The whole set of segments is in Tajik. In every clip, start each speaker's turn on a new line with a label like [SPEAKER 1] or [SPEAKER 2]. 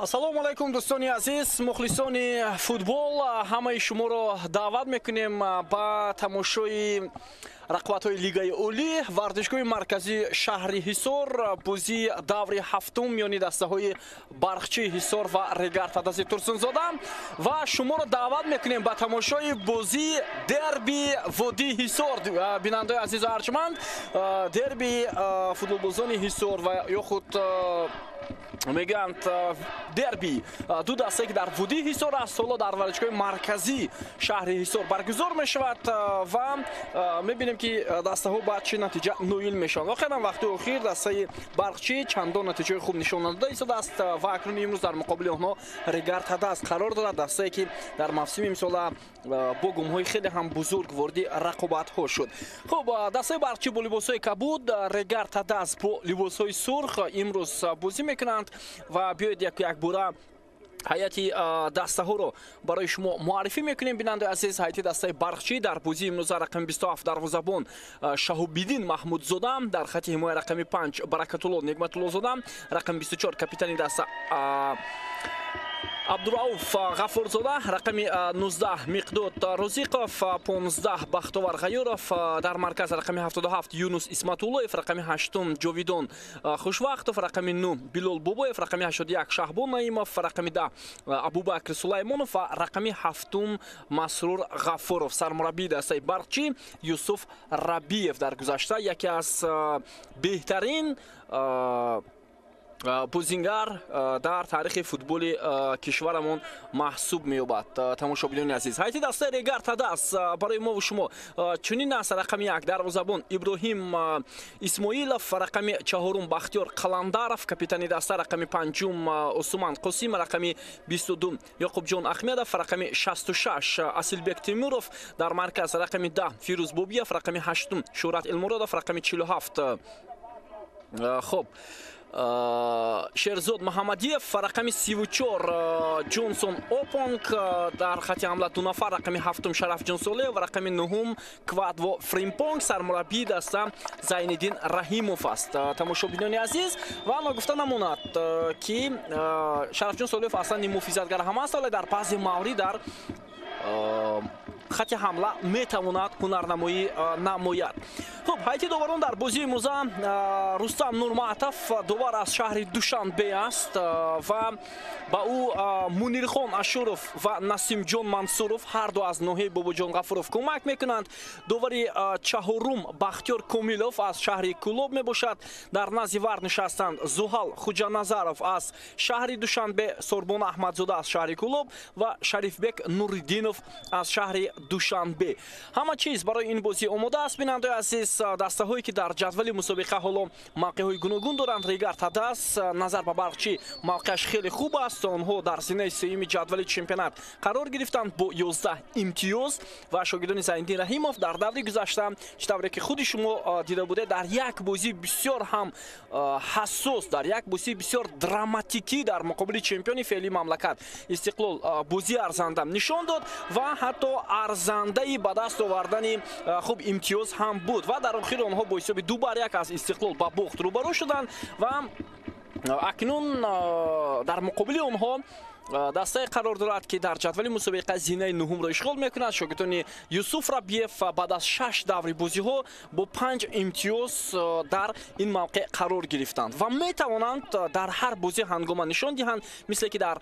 [SPEAKER 1] Ассалому алайкум, дӯстони азиз, мухлисони футбол. Ҳамаи шуморо даъват мекунем ба тамошои рақобатҳои Лигаи Олӣ, варзишгоҳи марказии шаҳри Ҳисор, бозии даври ҳафтум миёни дастаҳои Барқчии Ҳисор ва Регар Тадази Турсунзода. Ва шуморо даъват мекунем ба тамошои бозии дерби водии Ҳисор. Бинандаои азизу арҷманд, дерби футболбозони Ҳисор ва ё худ мегӯянд дерби ду дастае, ки дар водии Ҳисор аст, ҳоло дар варзишгоҳи марказии шаҳри Ҳисор баргузор мешавад ва мебинем, ки дастаҳо ба чӣ натиҷа ноил мешаванд. Воқеан вақти охир дастаи Барқчӣ чандон натиҷаи хуб нишон надода истодааст ва акнун имрӯз дар муқобили онҳо Регар Тадаз қарор дорад, дастае, ки дар мавсими имсола бо гумҳои хеле ҳам бузург вориди рақобатҳо шуд. Хуб, дастаи Барқчӣ бо либосҳои кабуд, Регар Тадаз бо либосҳои сурх имрӯз бозӣ мекунанд. Ва биёед, яку якбора ҳайати дастаҳоро барои шумо муаррифӣ мекунем. Бинандаи азиз, ҳайати дастаи Барқчӣ дар бозии имрӯза: рақами 27 дарвозабон Шаҳобиддин Маҳмудзода, дар хати ҳимоя рақами 5 Баракатулло Негматуллозода, рақами 24 капитани даста Абдурауф Ғафурзода, рақами 19 Миқдод Розиқов, 15 Бахтовар Ғаюров, дар марказ рақами 77 Юнус Исматуллоев, рақами 8 Ҷовидон Хушвақтов, рақами 9 Билол Бобоев, рақами 81 Шаҳбон Наимов, рақами 10 Абубакр Сулаймонов ва рақами 7 Масрур Ғафуров. Сармураббии дастаи Барқчӣ Юсуф Рабиев, дар гузашта яке аз беҳтарин бозингар дар таърихи футболи кишварамон маҳсуб меёбад. Тамошобинони азиз, ҳайати дастаи Регар Тадаз барои мову шумо чунин аст: рақами 1 дарвозабон Иброҳим Исмоилов, рақами чаҳорум Бахтиёр Қаландаров, капитани даста, рақами панҷум Усуман Қосим, рақами 22 Ёқубҷон Ахмедов, рақами 66 Асилбек Темуров, дар марказ рақами 10 Фирӯз Бобиев, рақами ҳаштум Шӯҳрат Илмуродов, рақами 47, хуб, Шерзод Маҳамадиев, рақами 34 Ҷонсон Опонг, дар хати ҳамла ду нафар: рақами ҳафтум Шарафҷон Солеев ва рақами нуҳум Квадво Фримпонг. Сармураббии даста Зайниддин Раҳимов аст. Тамошобинони азиз, ва ногуфта намонад, ки Шарафҷон Солеев аслан ниммуҳофизатгар ҳам аст, вале дар баъзе маврид дар хати ҳамла метавонад ҳунарнамоӣ намояд. Хуб, ҳайати доварон дар бозии имрӯза: Рустам Нурматов, довар аз шаҳри Душанбе аст, ва ба ӯ Мунирхон Ашуров ва Насимҷон Мансуров, ҳарду аз ноҳияи Бобоҷон Ғафуров, кӯмак мекунанд. Довари чаҳорум Бахтиёр Комилов аз шаҳри Кӯлоб мебошад. Дар назди вар нишастанд Зуҳал Хуҷаназаров аз шаҳри Душанбе, Сорбон Аҳмадзода аз шаҳри Кӯлоб ва Шарифбек Нуриддинов аз шаҳри Душанбе. Ҳама чиз барои ин бозӣ омода аст. Бинандаои азиз, дастаҳое, ки дар ҷадвали мусобиқа ҳоло мавқеъҳои гуногун доранд, Регар Тадаз назар ба Барқчӣ мавқеаш хеле хуб аст. Онҳо дар зинаи сеюми ҷадвали чемпионат қарор гирифтанд бо 11 имтиёз. Ва шогирдони Зайниддин Раҳимов дар даври гузашта, чӣ тавре ки худи шумо дида будед, дар як бозии бисёр ҳам ҳассос, дар як бозии бисёр драматикӣ дар муқобили чемпиони феълии мамлакат Истиқлол бозии арзанда нишон дод ва ҳатто арзандаи ба даст овардани, хуб, имтиёз ҳам буд. Ва дар охир онҳо бо ҳисоби 2-1 аз Истиқлол ба бохт рӯбарӯ шуданд. Ва акнун дар муқобили онҳо дастае қарор дорад, ки дар ҷадвали мусобиқа зинаи нуҳумро ишғол мекунад. Шогирдони Юсуф Рабиев баъд аз шаш даври бозиҳо бо панҷ имтиёз дар ин мавқеъ қарор гирифтанд ва метавонанд дар ҳар бозӣ ҳангома нишон диҳанд, мисле ки дар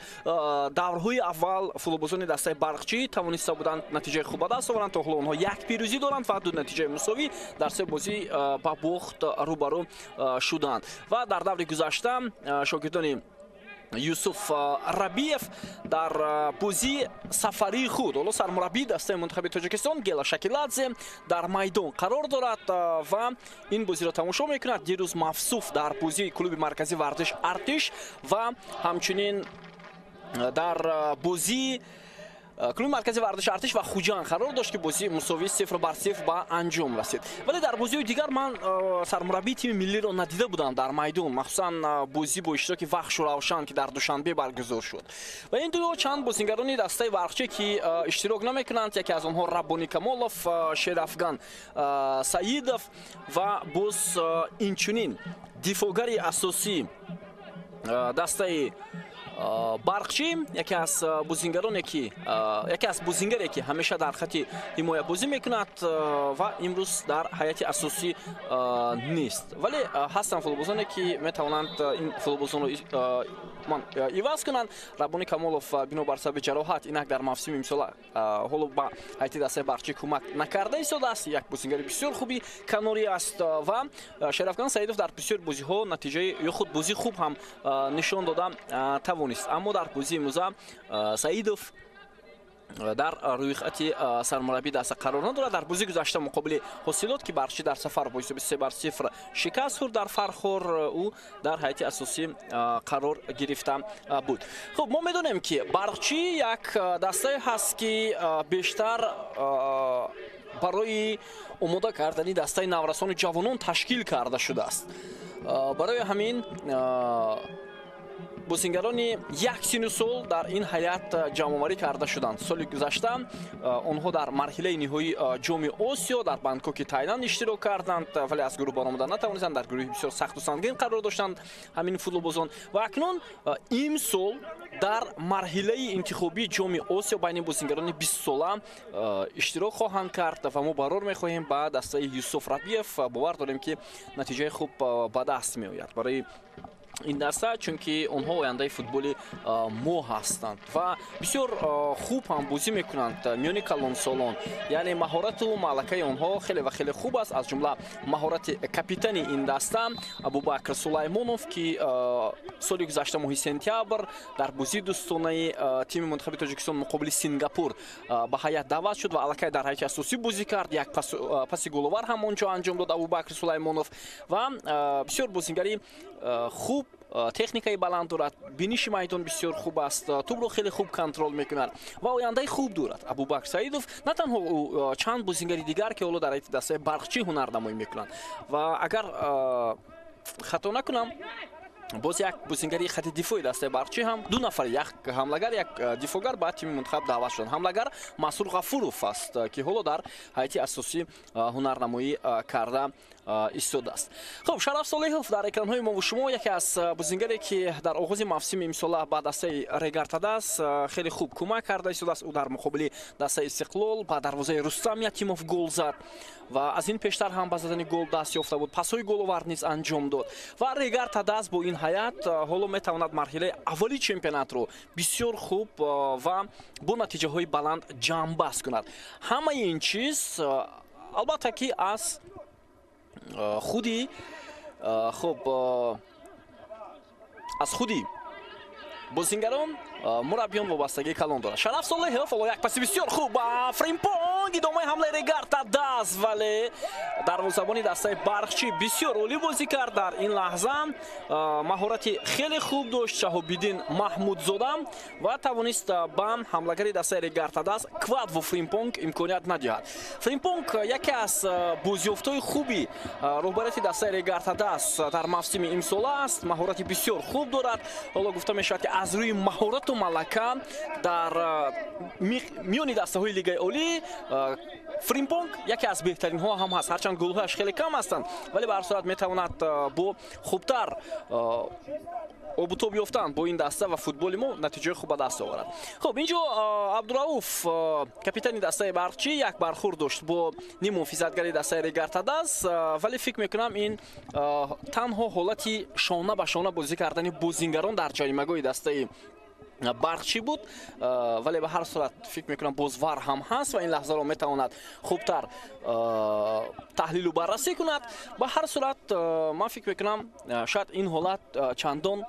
[SPEAKER 1] даврҳои аввал футболбозони дастаи Барқчӣ тавониста буданд натиҷаи хуб ба даст оваранд. То ҳоло онҳо як пирӯзӣ доранд ва ду натиҷаи мусовӣ, дар се бозӣ ба бохт рӯбарӯ шуданд. Ва дар даври гузашта шогирдони Юсуф Рабиев дар бозии сафарии худ, ҳоло сармураббии дастаи мунтахаби Тоҷикистон Гела Шакиладзе дар майдон қарор дорад ва ин бозиро тамошо мекунад. Дирӯз мавсуф дар бозии клуби марказии варзиш Артиш ва ҳамчунин дар бозии клуби маркази варзиши Артиш ва Хуҷанд қарор дошт, ки бозии мусовии 0-0 ба анҷом расид. Вале дар бозиҳои дигар ман сармураббии тими миллиро надида будам дар майдон, махсусан бозӣ бо иштироки Вахшу Равшан, ки дар Душанбе баргузор шуд. Ва ин ду чанд бозингарони дастаи Барқчӣ, ки иштирок намекунанд, яке аз онҳо Раббони Камолов, Шерафган Саидов ва боз инчунин дифоъгари асосии дастаи Барқчӣ яке аз бозингароне ки яке аз бозингаре ки ҳамеша дар хати ҳимоя бозӣ мекунад ва имрӯз дар ҳайати асосӣ нест, вале ҳастанд футболбозоне ки метавонанд ин футболбозонро ман иваз кунанд. Раббони Камолов бинобар сабаби ҷароҳат инак дар мавсими имсола ҳоло ба ҳайати дастаи Барқчӣ кӯмак накарда истодааст. Як бозингари бисёр хуби канорӣ аст ва Шерафган Саидов дар бисёр бозиҳо натиҷаи ё худ бозии хуб ҳам нишон дода тавонист, аммо дар бозии имрӯза Саидов дар рӯйхати сармураббии даста қарор надорад. Дар бозии гузашта муқобили Ҳосилот, ки Барқчӣ дар сафар бо ҳисоби 3-0 шикаст хӯрд дар Фархор, ӯ дар ҳайати асосӣ қарор гирифта буд. Хуб, мо медонем, ки Барқчӣ як дастае ҳаст, ки бештар барои омода кардани дастаи наврасони ҷавонон ташкил карда шудааст. Барои ҳамин бозингарони як сину сол дар ин ҳайат ҷамъоварӣ карда шуданд. Соли гузашта онҳо дар марҳилаи ниҳоии Ҷоми Осиё дар Бангкоки Тайланд иштирок карданд, вале аз гурӯҳ баромада натавонистанд. Дар гурӯҳи бисёр сахту сангин қарор доштанд ҳамин футболбозон ва акнун имсол дар марҳилаи интихобии Ҷоми Осиё байни бозингарони 20-сола иштирок хоҳанд кард ва мо барор мехоҳем ба дастаи Юсуф Рабиев. Бовар дорем, ки натиҷаи хуб ба даст меояд барои ин даста, чунки онҳо ояндаи футболи мо ҳастанд ва бисёр хуб ҳам бозӣ мекунанд миёни калонсолон, яъне маҳорату малакаи онҳо хеле ва хеле хуб аст. Аз ҷумла маҳорати капитани ин даста Абубакр Сулаймонов, ки соли гузашта моҳи сентябр дар бозии дӯстонаи тими мунтахаби Тоҷикистон муқобили Сингапур ба ҳайат даъват шуд ва аллакай дар ҳайати асосӣ бозӣ кард. Як паси головар ҳам он ҷо анҷом дод Абубакр Сулаймонов ва бисёр бозингари хуб, техникаи баланд дорад, биниши майдон бисёр хуб аст, тӯбро хеле хуб контрол мекунад ва ояндаи хуб дорад Абубакр Саидов. На танҳо ӯ, чанд бозингари дигар, ки ҳоло дар ҳайати дастаи Барқчӣ ҳунарнамоӣ мекунанд. Ва агар хато накунам, боз як бозингари хати дифои дастаи Барқчӣ ҳам, ду нафар, як ҳамлагар, як дифогар ба тими мунтахаб даъват шуданд. Ҳамлагар Мансур Ғафуров аст, ки ҳоло дар ҳайати асосӣ ҳунарнамоӣ карда истодааст. Хуб, Шараф Солиҳов дар экранҳои мову шумо, яке аз бозингаре, ки дар оғози мавсими имсола ба дастаи Регар-ТадАЗ хеле хуб кӯмак карда истодааст. Ӯ дар муқобили дастаи Истиқлол ба дарвозаи Рустам Ятимов гол зад ва аз ин пештар ҳам ба задани гол даст ёфта буд, пасҳои головар низ анҷом дод. Ва Регар-ТадАЗ бо ин ҳайат ҳоло метавонад марҳилаи аввали чемпионатро бисёр хуб ва бо натиҷаҳои баланд ҷамъбаст кунад. Ҳамаи ин чиз албатта ки аз худи хуб аз худи бозингарон, мураббиён вобастагии калон дорад. Шараф Солеҳов ҳоло як паси бисёр хуб ба Фримпонг, идомаи ҳамлаи Регар-ТадАЗ, вале дарвозабони дастаи Барқчӣ бисёр олӣ бозӣ кард. Дар ин лаҳза маҳорати хеле хуб дошт Шаҳобиддин Маҳмудзода ва тавонист ба ҳамлагари дастаи Регар-ТадАЗ Квадво Фримпонг имконият надиҳад. Фримпонг яке аз бозиёфтҳои хуби роҳбарияти дастаи Регар-ТадАЗ дар мавсими имсола аст, маҳорати бисёр хуб дорад. Ҳоло гуфта мешавад, ки аз рӯи маҳорату малака дар миёни дастаҳои Лигаи Олӣ Фримпонг яке аз беҳтаринҳо ҳам ҳаст. Ҳарчанд голҳояш хеле кам ҳастанд, вале ба ҳар сурат метавонад бо хубтар обутоб ёфтан бо ин даста ва футболи мо натиҷаи хуб ба даст оварад. Хуб, инҷо Абдурауф, капитани дастаи Барқчӣ, як бархӯрд дошт бо ниммуҳофизатгари дастаи Регар-ТадАЗ, вале фикр мекунам, ин танҳо ҳолати шона ба шона бозӣ кардани бозингарон дар ҷаримагоҳи дастаи Барқчӣ буд, вале ба ҳар сурат фикр мекунам, боз ВАР ҳам ҳаст ва ин лаҳзаро метавонад хубтар таҳлилу баррасӣ кунад. Ба ҳар сурат, ман фикр мекунам, шояд ин ҳолат чандон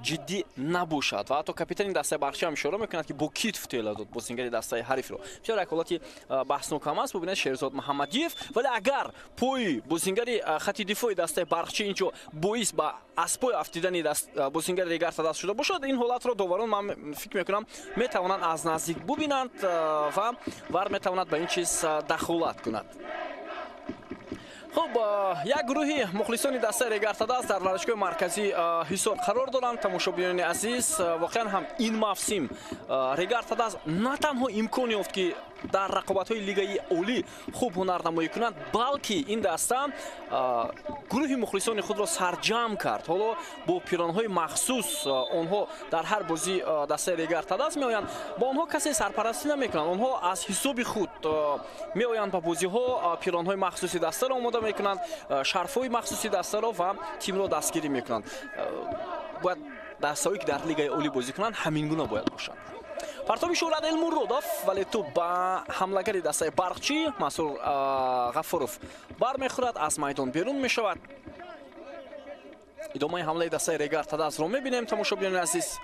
[SPEAKER 1] ҷиддӣ набошад ва ҳатто капитани дастаи Барқчӣ ҳам ишора мекунад, ки бо китф тела дод бозингари дастаи ҳарифро. Бисёр як ҳолати баҳснок ҳам аст. Бубинед, Шерзод Муҳаммадиев, вале агар пои бозингари хати дифои дастаи Барқчӣ инҷо боис ба аз пой афтидани бозингари Регар-ТадАЗ шуда бошад, ин ҳолатро доварон, ман фикр мекунам, метавонанд аз наздик бубинанд ва ВАР метавонад ба ин чиз дахолат кунад. Хуб, як гурӯҳи мухлисони дастаи Регар-ТадАЗ дар варзишгоҳи марказии Ҳисор қарор доранд. Тамошобинони азиз, воқеан ҳам ин мавсим Регар-ТадАЗ на танҳо имкон ёфт, ки дар рақобатҳои лигаи олӣ хуб ҳунарнамоӣ кунад, балки ин даста гурӯҳи мухлисони худро сарҷамъ кард. Ҳоло бо пиронҳои махсус онҳо дар ҳар бозӣ дастаи Регар Тадаз меоянд. Ба онҳо касе сарпарастӣ намекунанд. Онҳо аз ҳисоби худ меоянд ба бозиҳо, пиронҳои махсуси дастаро омода мекунанд, шарфҳои махсуси дастаро ва тимро дастгирӣ мекунанд. Бояд дастаҳое ки дар лигаи олӣ бозӣ кунанд, ҳамин гуна бояд бошанд. Партоби Шӯҳрат Элмуродов, вале тӯп ба ҳамлагари дастаи Барқчӣ Мансур Ғафуров бармехӯрад, аз майдон берун мешавад. Идомаи ҳамлаи дастаи Регар Тадазро мебинем, тамошобинони азиз.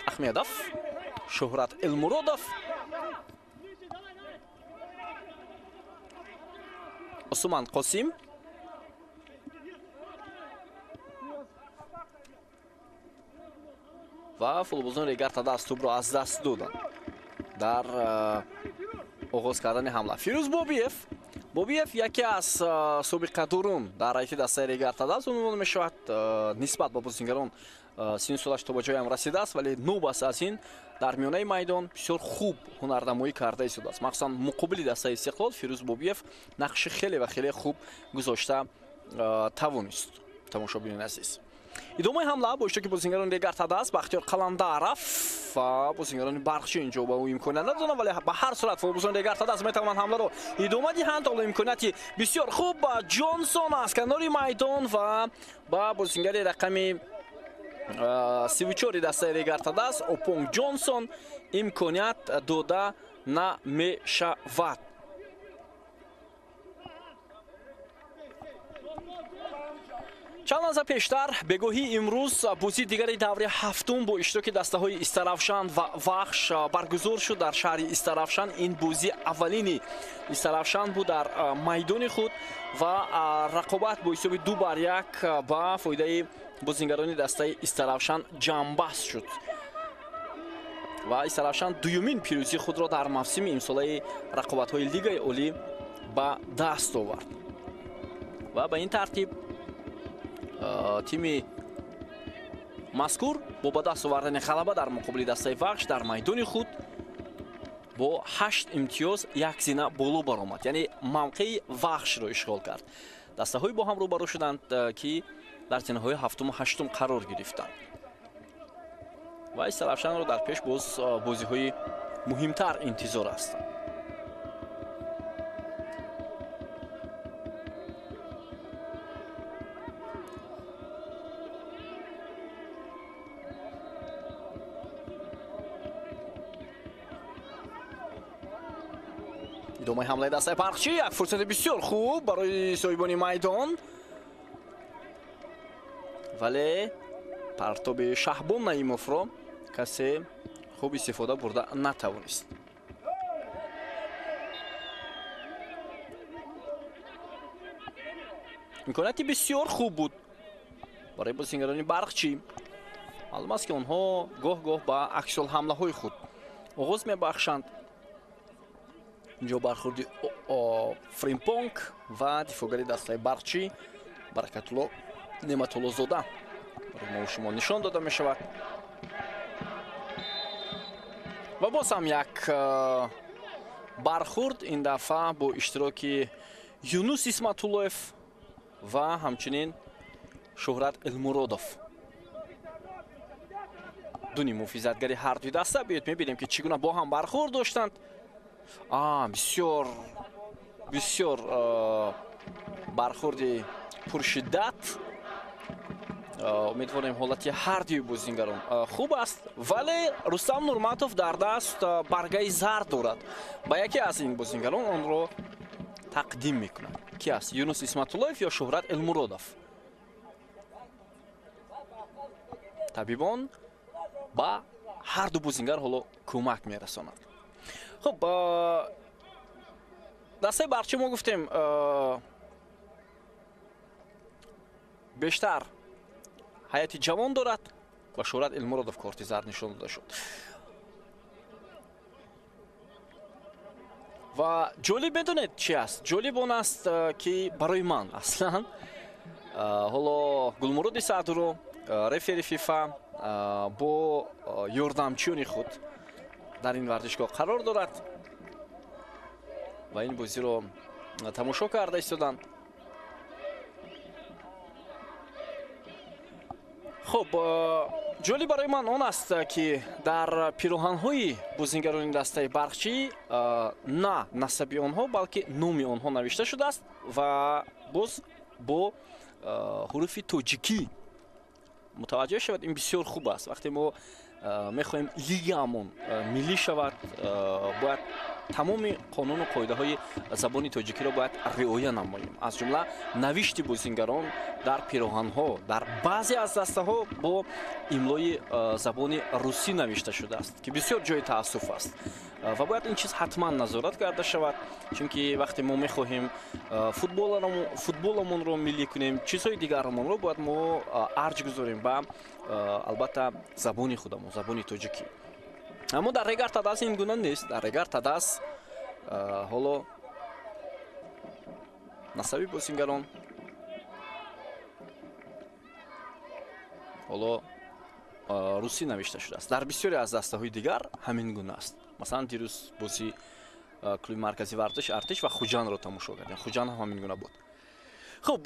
[SPEAKER 1] Ахмедов, Шӯҳрат Элмуродов, Усман Қосим, ва футболбозони Регар Тадаз тӯбро аз даст доданд дар оғоз кардани ҳамла. Фирӯз Бобиев, Бобиев яке аз собиқадорон дар ҳайати дастаи Регар Тадаз унвон мешавад. Нисбат ба бозингарон синну солаш то ба ҷоям расидааст, вале новбаст аз ин дар миёнаи майдон бисёр хуб ҳунарнамоӣ карда истодааст. Махсусан муқобили дастаи Истиқлол Фирӯз Бобиев нақши хеле ва хеле хуб гузошта тавонист. Тамошобинони азиз, идомаи ҳамла бо иштироки бозингарони Регар Тадаз, Бахтиёр Қаландаров ва бозингарони Барқчӣ инҷо ба ӯ имконият надоданд, вале ба ҳар сурат бозингарони Регар Тадаз метавонанд ҳамларо идома диҳанд. Ҳоло имконияти бисёр хуб ба Ҷонсон аз канори майдон ва ба бозингари рақами 34 дастаи Регар Тадаз Опонг Ҷонсон имконият дода намешавад. Чанд лаҳза пештар бегоҳии имрӯз бозии дигари даври ҳафтум бо иштироки дастаҳои Истаравшан ва Вахш баргузор шуд дар шаҳри Истаравшан. Ин бозӣ аввалини Истаравшан буд дар майдони худ ва рақобат бо ҳисоби 2-1 ба фоидаи бозингарони дастаи Истаравшан ҷамъбаст шуд ва Истаравшан дуюмин пирӯзии худро дар мавсими имсолаи рақобатҳои лигаи олӣ ба даст овард ва ба ин тартиб тими мазкур бо ба даст овардани ғалаба дар муқобили дастаи Вахш дар майдони худ бо 8 имтиёз як зина боло баромад, яъне мавқеи Вахшро ишғол кард. Дастаҳои бо ҳам рӯбарӯ шуданд, ки дар зинаҳои ҳафтуму ҳаштум қарор гирифтанд ва Истаравшанро дар пеш боз бозиҳои муҳимтар интизор ҳастанд. Идомаи ҳамлаи дастаи Барқчӣ, як фурсати бисёр хуб барои соҳибони майдон, вале партоби Шаҳбон Наимовро касе хуб истифода бурда натавонист. Имконияти бисёр хуб буд барои бозингарони Барқчӣ. Маълум аст, ки онҳо гоҳ-гоҳ ба аксулҳамлаҳои худ оғоз мебахшанд. Инҷо бархӯрди Фримпонг ва дифоъгари дастаи Барқчӣ Баракатулло Неъматуллозода барои мо шумо нишон дода мешавад. Ва боз ҳам як бархӯрд, ин дафъа бо иштироки Юнус Исматуллоев ва ҳамчунин Шӯҳрат Элмуродов. Ду муҳофизатгари ҳар дуи даста. Биёед мебинем, ки чӣ гуна бо ҳам бархӯрд доштанд. Бисёр бисёр бархӯрди пуршиддат. Умедворем ҳолати ҳар дуи бозингарон хуб аст, вале Рустам Нурматов дар даст баргаи зард дорад. Ба яке аз ин бозингарон онро тақдим мекунад. Ки аст? Юнус Исматуллоев ё Шӯҳрат Элмуродов? Табибон ба ҳар ду бозингар ҳоло кӯмак мерасонанд. Хуб, дастаи Барқчӣ мо гуфтем бештар ҳайати ҷавон дорад ва Шӯҳрат Элмуродов корти зард нишон дода шуд. Ва ҷолиб медонед чи аст? Ҷолиб он аст, ки барои ман аслан ҳоло Гулмуроди Саъдуро, рефери ФИФА, бо ёрдамчиёни худ дар ин варзишгоҳ қарор дорад ва ин бозиро тамошо карда истоданд. Хуб, ҷолиб барои ман он аст, ки дар пироҳанҳои бозингарони дастаи Барқчӣ на насаби онҳо, балки номи онҳо навишта шудааст ва боз бо ҳуруфи тоҷикӣ. Мутаваҷҷӯҳ шавад, ин бисёр хуб аст. Вақте мо мехоҳем лигаамон миллӣ шавад, бояд тамоми қонуну қоидаҳои забони тоҷикиро бояд риоя намоем, аз ҷумла навишти бозингарон дар пироҳанҳо. Дар баъзе аз дастаҳо бо имлои забони русӣ навишта шудааст, ки бисёр ҷои таассуф аст ва бояд ин чиз ҳатман назорат карда шавад, чунки вақте мо мехоҳем футболамонро миллӣ кунем, чизҳои дигарамонро бояд мо арҷ гузорем ба албатта забони худамон, забони тоҷикӣ. Аммо дар Регар Тадас ин гуна нест. Дар Регар Тадас ҳоло насаби бозингарон ҳоло русӣ навишта шудааст. Дар бисёре аз дастаҳои дигар ҳамин гуна аст. Масалан, дирӯз бозии клуби маркази варзиш Артиш ва Хуҷандро тамошо кардем. Хуҷанд ҳам ҳамин гуна буд. Хуб,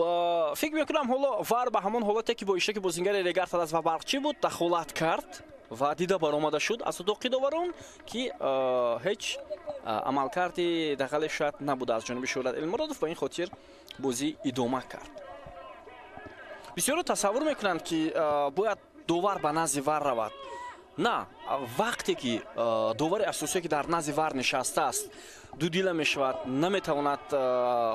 [SPEAKER 1] фикр мекунам ҳоло ВАР ба ҳамон ҳолате ки бо иштироки бозингари Регар Тадас ва Барқчӣ буд, дахолат кард ва дида баромада шуд аз утоқи доварон, ки ҳеҷ амалкарди дағале шояд набуда аз ҷониби Шӯҳрат Элмуродов. Ба ин хотир бозӣ идома кард. Бисёро тасаввур мекунанд, ки бояд довар ба назди ВАР равад. На, вақте ки довари асосие, ки дар назди ВАР нишастааст, дудила мешавад, наметавонад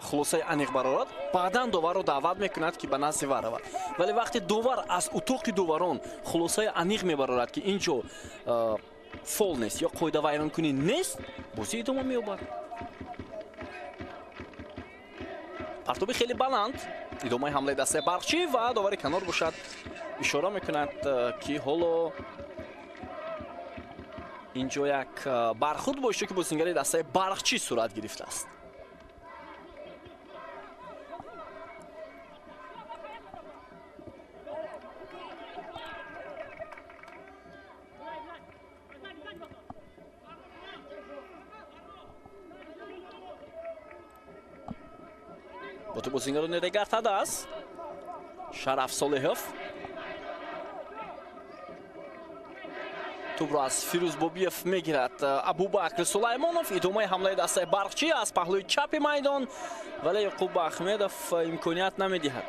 [SPEAKER 1] хулосаи аниқ барорад, баъдан доварро даъват мекунад, ки ба назди ВАР равад. Вале вақте довар аз утоқи доварон хулосаи аниқ мебарорад, ки ин ҷо фол нест ё қоидавайронкунӣ нест, бозӣ идома меёбад. Партоби хеле баланд, идомаи ҳамлаи дастаи Барқчӣ ва довари канор бошад ишора мекунад, ки ҳоло инҷо як бархурд бо иштироки бозингари дастаи Барқчӣ сурат гирифтааст. Бо ту бозингарони Регар Тадас, Шараф Солеҳов тӯбро аз Фирӯз Бобиев мегирад. Абубакр Сулаймонов, идомаи ҳамлаи дастаи Барқчӣ аз паҳлӯи чапи майдон, вале Яқуб Ахмедов имконият намедиҳад.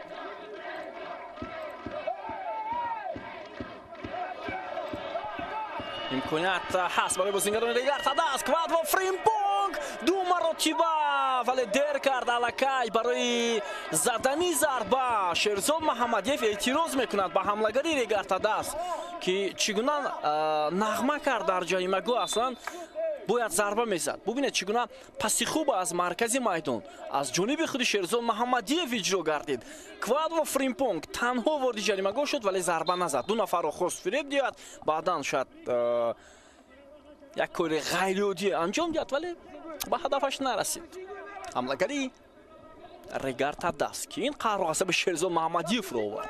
[SPEAKER 1] Имконият ҳаст барои бозингарони Регар Тадас. Квадво Фримпонг ду маротиба, вале дер кард аллакай барои задани зарба. Шерзод Маҳаммадиев эътироз мекунад ба ҳамлагари Регар Тадас, ки чӣ гуна нағма кард дар ҷаримагоҳ, аслан бояд зарба мезад. Бубинед, чӣ гуна паси хуб аз маркази майдон аз ҷониби худи Шерзод Маҳаммадиев иҷро гардид. Квадво Фримпонг танҳо вориди ҷаримагоҳ шуд, вале зарба назад. Ду нафарро хост фиреб диҳад, баъдан шояд як кори ғайриоддӣ анҷом диҳад, вале ба ҳадафаш нарасид. Ҳамлагари Регар Тадас, ки ин қаҳру ғазаби Шерзод Маҳаммадиевро овард.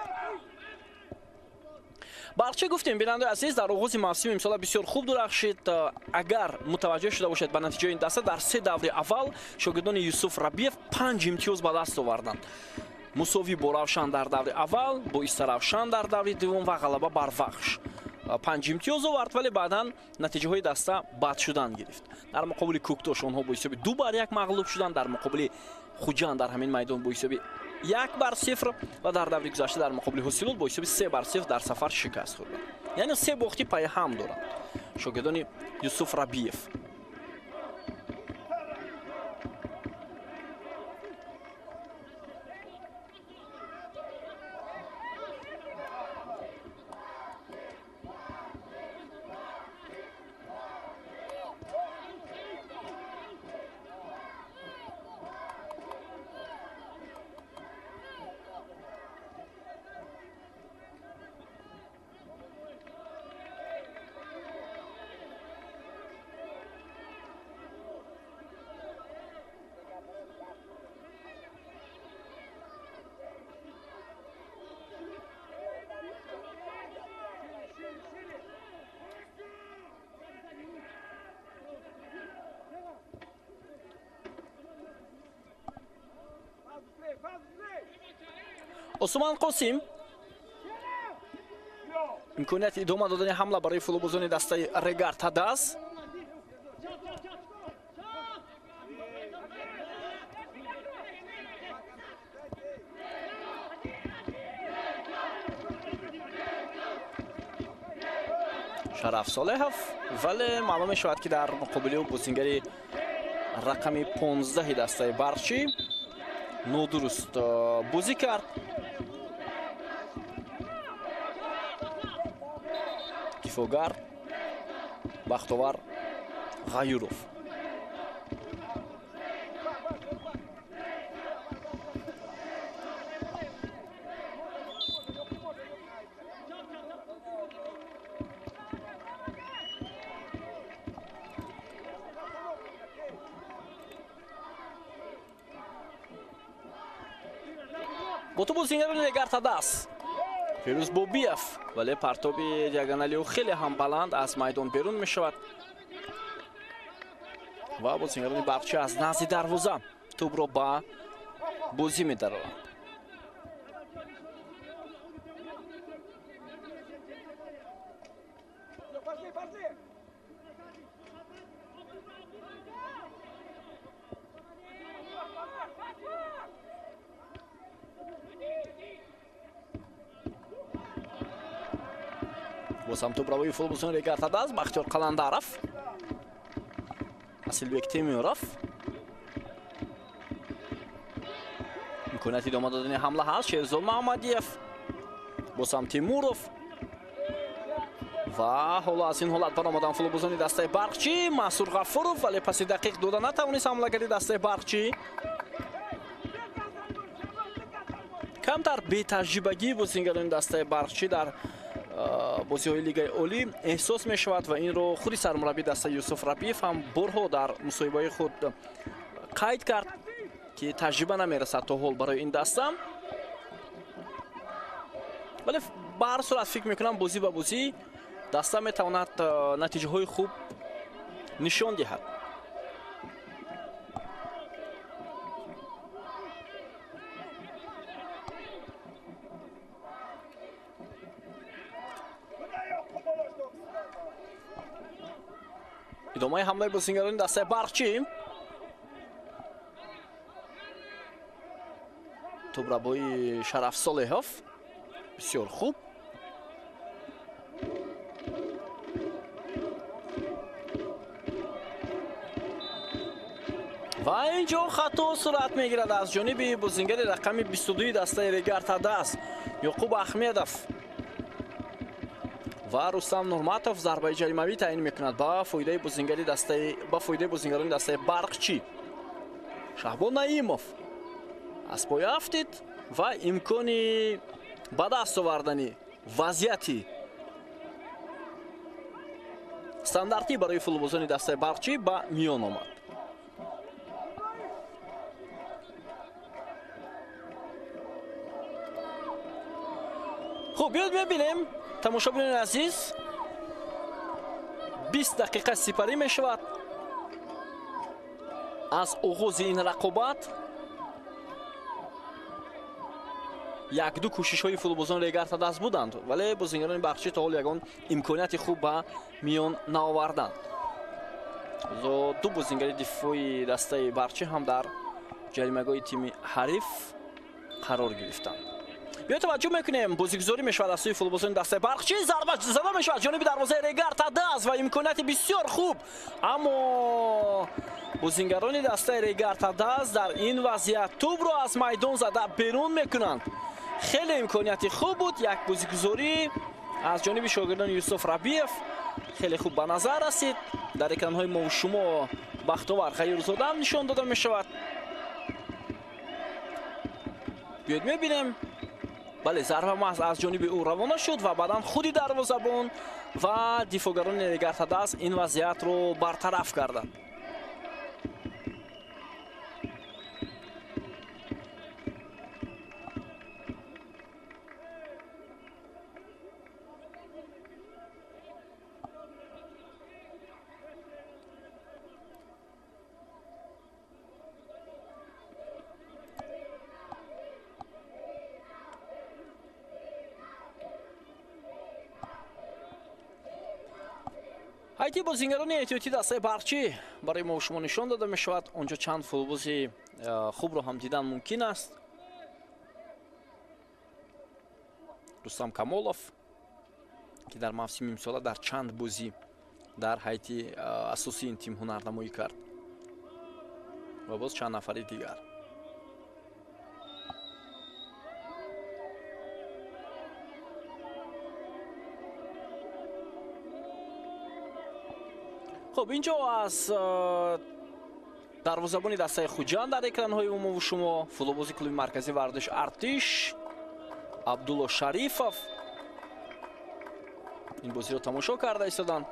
[SPEAKER 1] Барқчӣ гуфтем, бинандаи азиз, дар оғози мавсими имсола бисёр хуб дурахшид. Агар мутаваҷҷӯҳ шуда бошед ба натиҷаи ин даста, дар се даври аввал шогирдони Юсуф Рабиев 5 имтиёз ба даст оварданд. Мусовӣ бо Равшан дар даври аввал, бо Истаравшан дар даври дуввум ва ғалаба бар Вахш. 5 имтиёз овард, вале баъдан натиҷаҳои даста бад шудан гирифт. Дар муқобили Кӯктош онҳо бо ҳисоби 2-1 мағлуб шуданд, дар муқобили Хуҷанд дар ҳамин майдон бо ҳисоби 1-0 ва дар даври гузашта дар муқобили Ҳосилот бо ҳисоби 3-0 дар сафар шикаст хӯрданд. Яъне се бохти пайҳам доранд шогирдони Юсуф Рабиев. Осман Қосим имконияти идома додани ҳамла барои футболбозони дастаи Регар Тадаз. Шараф Солеҳов, вале маълум мешавад, ки дар муқобили ӯ бозингари рақами 15 дастаи Барқчӣ нодуруст бозӣ кард. Дифоъгар Бахтовар Ғаюров. Бо ту бозингарони Регар Тадаз Фирӯз Бобиев, вале партоби диагонали ӯ хеле ҳам баланд аз майдон берун мешавад ва бозингарони Барқчӣ аз назди дарвоза тӯбро ба бозӣ медароранд. Боз ҳам тӯбравои футболбозони Регар Тадаз Бахтиёр Қаландаров, Асилбек Темуров. Имконияти идома додани ҳамла ҳаст. Шерзод Маҳмадиев, боз ҳам Темуров ва ҳоло аз ин ҳолат баромадан футболбозони дастаи Барқчӣ. Мансур Ғафуров, вале паси дақиқ дода натавонист ҳамлагари дастаи Барқчӣ. Камтар бетаҷрибагии бозингарони дастаи Барқчӣ дар бозиҳои Лигаи Олӣ эҳсос мешавад ва инро худи сармураббии дастаи Юсуф Рабиев ҳам борҳо дар мусоҳибаи худ қайд кард, ки таҷриба намерасад то ҳол барои ин даста. Вале ба ҳар сурат фикр мекунам бозӣ ба бозӣ даста метавонад натиҷаҳои хуб нишон диҳад. Идомаи ҳамлаи бозингарони дастаи Барқчӣ. Тӯбрабои Шараф Солеҳов бисёр хуб. Ва инҷо хато сурат мегирад аз ҷониби бозингари рақами 22 дастаи Регар Тадаз Ёқуб Аҳмедов. Ва Рустам Нурматов зарбаи ҷаримавӣ таъин мекунад ба фоидаи бозингари дастаи ба фоидаи бозингарони дастаи Барқчӣ. Шаҳбон Наимов аз пой афтид ва имкони ба даст овардани вазъияти стандартӣ барои футболбозони дастаи Барқчӣ ба миён омад. Хуб, биёед мебинем, тамошобинони азиз, 20 дақиқа сипарӣ мешавад аз оғози ин рақобат. Як-ду кӯшишҳои футболбозони Регар Тадаз буданд, вале бозингарони Барқчӣ то ҳол ягон имконияти хуб ба миён наоварданд. Ду бозингари дифои дастаи Барқчӣ ҳам дар ҷаримагоҳи тими ҳариф қарор гирифтанд. Биё таваҷҷӯҳ мекунем, бозигузорӣ мешавад аз сӯи футболбозони дастаи Барқчӣ. Зарба зада мешавад ҷониби дарвозаи Регар Тадаз ва имконияти бисёр хуб, аммо бозингарони дастаи Регар Тадаз дар ин вазъият тӯбро аз майдон зада берун мекунанд. Хеле имконияти хуб буд, як бозигузорӣ аз ҷониби шогирдони Юсуф Рабиев хеле хуб ба назар расид. Дар экранҳои мо шумо Бахтовар Ғайюрзода ҳам нишон дода мешавад. Биёед мебинем. Бале, зарба маҳз аз ҷониби ӯ равона шуд ва баъдан худи дарвозабон ва дифоъгарони Регар Тадаз ин вазъиятро бартараф карданд. Ҳайати бозингарони эҳтиётии дастаи Барқчӣ барои мо шумо нишон дода мешавад. Онҷо чанд футболбози хубро ҳам дидан мумкин аст. Рустам Камолов, ки дар мавсими имсола дар чанд бозӣ дар ҳайати асосии ин тим ҳунарнамоӣ кард, ва боз чанд нафари дигар. Хуб, инҷо аз дарвозабони дастаи Хуҷанд дар экранҳои мову шумо футболбози клуби марказии варзиш Артиш Абдулло Шарифов ин бозиро тамошо карда истоданд.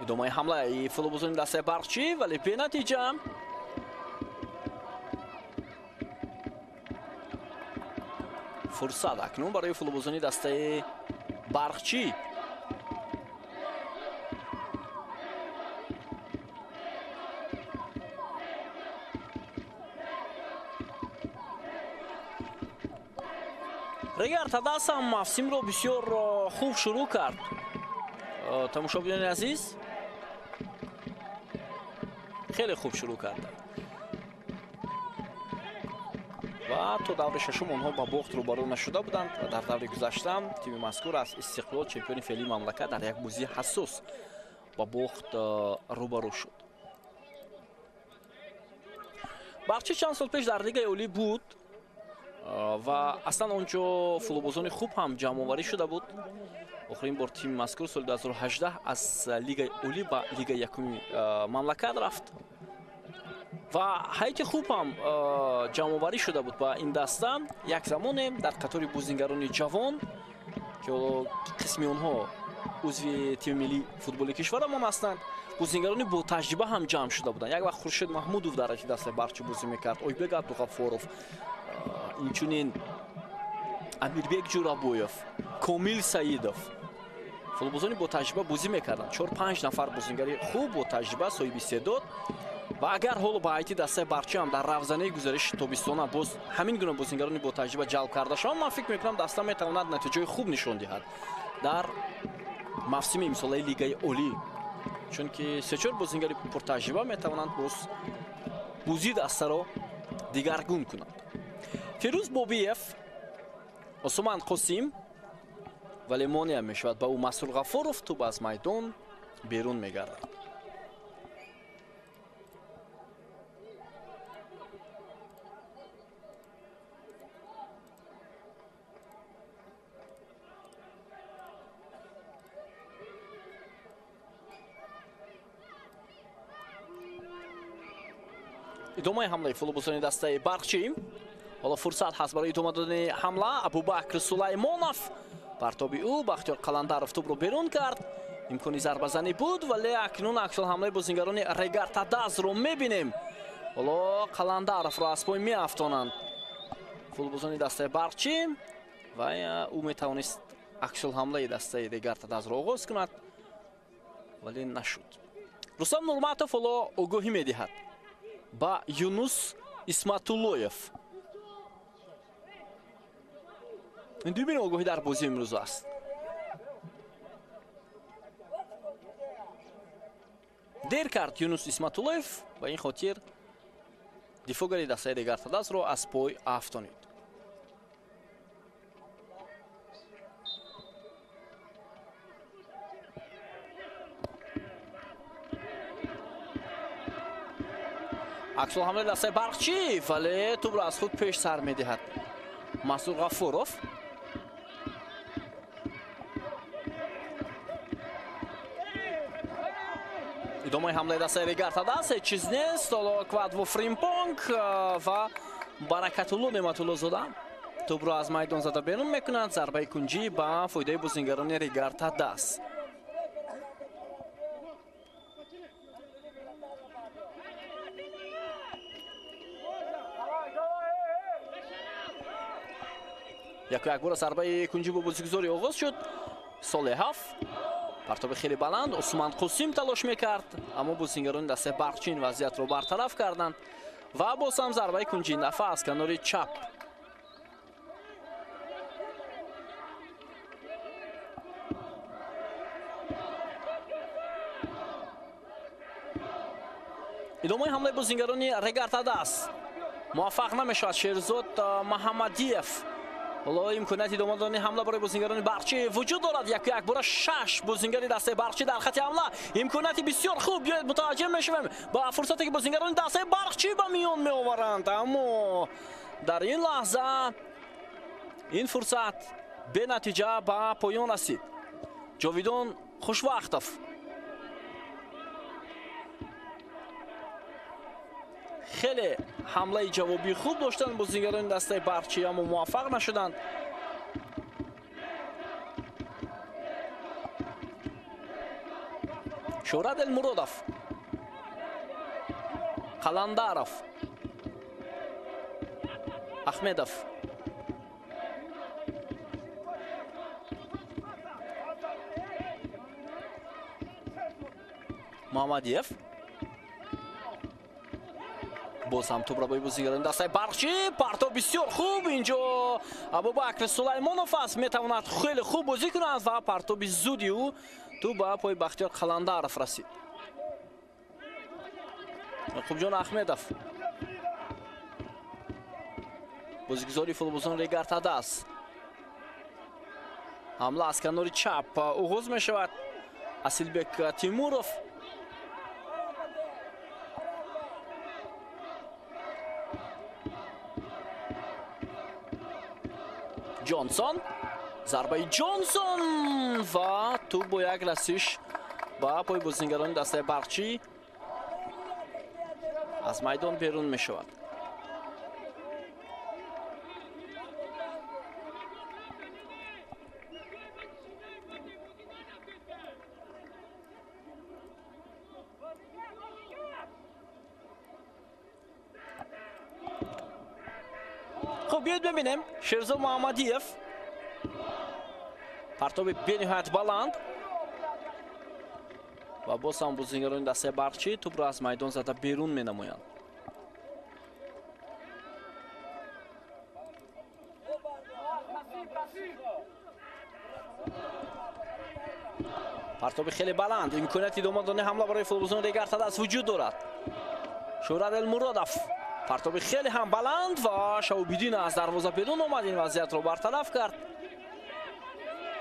[SPEAKER 1] Идомаи ҳамлаи футболбозони дастаи Барқчӣ, вале бенатиҷа. Фурсат акнун барои футболбозони дастаи Барқчӣ. Регар Тадас ҳам мавсимро бисёр хуб шурӯъ кард. Тамошобинони азиз, хеле хуб шурӯъ карданд ва то даври шашум онҳо ба бохт рӯбарӯ нашуда буданд ва дар даври гузашта тими мазкур аз Истиқлол, чемпиони феълии мамлакат, дар як бозии ҳассос ба бохт рӯбарӯ шуд. Барқчӣ чанд сол пеш дар Лигаи Олӣ буд ва аслан онҷо футболбозони хуб ҳам ҷамъоварӣ шуда буд. Охирин бор тими мазкур соли 2018 аз Лигаи Олӣ ба Лигаи якуми мамлакат рафт ва ҳайати хуб ҳам ҷамъоварӣ шуда буд ба ин даста. Як замоне дар қатори бозингарони ҷавон, ки ҳоло қисми онҳо узви тими миллии футболи кишварамон ҳастанд, бозингарони бо таҷриба ҳам ҷамъ шуда буданд. Як вақт Хуршед Маҳмудов дар ҳайати дастаи Барқчӣ бозӣ мекард, Ойбек Абдуғаффоров, инчунин Амирбек Ҷурабоев, Комил Саидов. Футболбозони бо таҷриба бозӣ мекарданд. 4-5 нафар бозингари хуб бо таҷриба, соҳиби истеъдод. Ва агар ҳоло ба ҳайати дастаи Барқчӣ ҳам дар равзанаи гузариши тобистона боз ҳамин гуна бозингарони бо таҷриба ҷалб карда шаванд, ман фикр мекунам даста метавонад натиҷаи хуб нишон диҳад дар мавсими имсолаи Лигаи Олӣ, чунки 3-4 бозингари пуртаҷриба метавонанд боз бозии дастаро дигаргун кунанд. Фирӯз Бобиев, Осман Қосим, вале монеа мешавад ба ӯ Масрур Ғафуров, тӯб аз майдон берун мегардад. Идомаи ҳамлаи футболбозони дастаи Барқчӣ. Ҳоло фурсат ҳаст барои идома додани ҳамла. Абубакр Сулаймонов, партоби ӯ, Бахтиёр Қаландаров тӯбро берун кард. Имкони зарбазанӣ буд, вале акнун аксулҳамлаи бозингарони Регар Тадазро мебинем. Ҳоло Қаландаровро аз пой меафтонанд футболбозони дастаи Барқчӣ ва ӯ метавонист аксулҳамлаи дастаи Регар Тадазро оғоз кунад, вале нашуд. Рустам Нурматов ҳоло огоҳӣ медиҳад ба Юнус Исматуллоев. Ин дуюмин огоҳӣ дар бозии имрӯз аст. Дер кард Юнус Исматуллоев, ба ин хотир дифоъгари дастаи Регар Тадазро аз пой афтонид. Аксулҳамлаи дастаи Барқчӣ, вале тӯбро аз худ пеш сар медиҳад Масрур Ғафуров. Идомаи ҳамлаи дастаи Регар Тадаз, ҳеҷ чиз нест. Ҳоло Квадво Фримпонг ва Баракатулло Неъматуллозода тӯбро аз майдон зада берун мекунанд. Зарбаи кунҷӣ ба фоидаи бозингарони Регар Тадаз. Яку якбора зарбаи кунҷӣ бо бозигузорӣ оғоз шуд. Солеҳов партоби хеле баланд, Усман Қосим талош мекард, аммо бозингарони дастаи Барқчӣ ин вазъиятро бартараф карданд ва боз ҳам зарбаи кунҷӣ нафа аз канори чап. Идомаи ҳамлаи бозингарони Регар Тадаз. Муваффақ намешавад Шерзод Муҳаммадиев. Ҳоло имконияти идома додани ҳамла барои бозингарони Барқчӣ вуҷуд дорад. Яку як бора 6 бозингари дастаи Барқчӣ дар хати ҳамла. Имконияти бисёр хуб. Биёед мутаваҷҷеҳ мешавем ба фурсате ки бозингарони дастаи Барқчӣ ба миён меоваранд. Аммо дар ин лаҳза ин фурсат бенатиҷа ба поён расид. Ҷовидон Хушвақтов хеле ҳамлаи ҷавобии хуб доштанд бозингарони дастаи Барқчӣ, аммо муваффақ нашуданд. Шӯҳрат Элмуродов, Қаландаров, Ахмедов. Муҳаммадиев боз ҳам тӯбро бо бозингарони дастаи Барқчӣ. Партов бисёр хуб. Инҷо Абубакр Сулаймонов аст, метавонад хеле хуб бозӣ кунад ва партоби зуди ӯ тӯб ба пои Бахтиёр Қаландаров расид. Яқубҷон Ахмедов, бозигузори футболбозон Регар Тадаз. Ҳамла аз канори чап оғоз мешавад. Асилбек Тимуров. Ҷонсон, зарбаи Ҷонсон ва тӯб бо як расиш ба пои бозингарони дастаи Барқчӣ аз майдон берун мешавад. Хуб, биёед бибинем. Шерзод Муҳаммадиев, партоби бениҳоят баланд ва боз ҳам бозингарони дастаи Барқчӣ тӯбро аз майдон зада берун менамоянд. Партоби хеле баланд. Имконияти идома додани ҳамла барои футболбозони Регар Тадаз вуҷуд дорад. Шӯҳрат Элмуродов, партоби хеле ҳам баланд ва Шаҳобиддин аз дарвоза берун омад, ин вазъиятро бартараф кард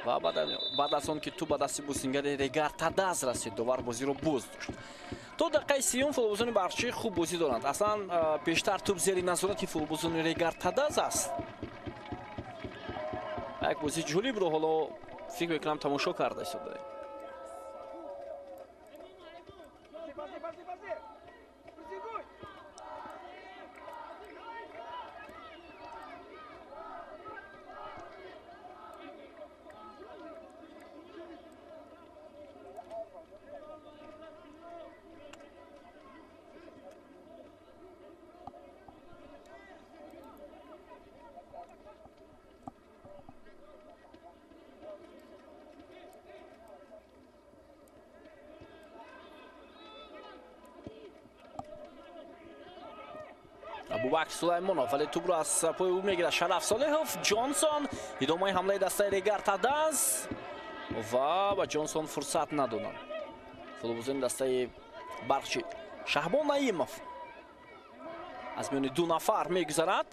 [SPEAKER 1] ва баъд аз он ки тӯб ба дасти бозингари Регар Тадаз расид, довар бозиро боз дошт. То дақиқаи 30 футболбозони Барқчӣ хуб бозӣ доранд. Аслан пештар тӯб зери назорати футболбозони Регар Тадаз аст. Як бозии ҷолибро ҳоло фикр мекунам тамошо карда истодаем. Абубакр Сулаймонов, вале тӯбро аз пои ӯ мегирад Шараф Солеҳов. Ҷонсон, идомаи ҳамлаи дастаи Регар Тадаз ва ба Ҷонсон фурсат надоданд футболбозони дастаи Барқчӣ. Шаҳбон Наимов аз миёни ду нафар мегузарад,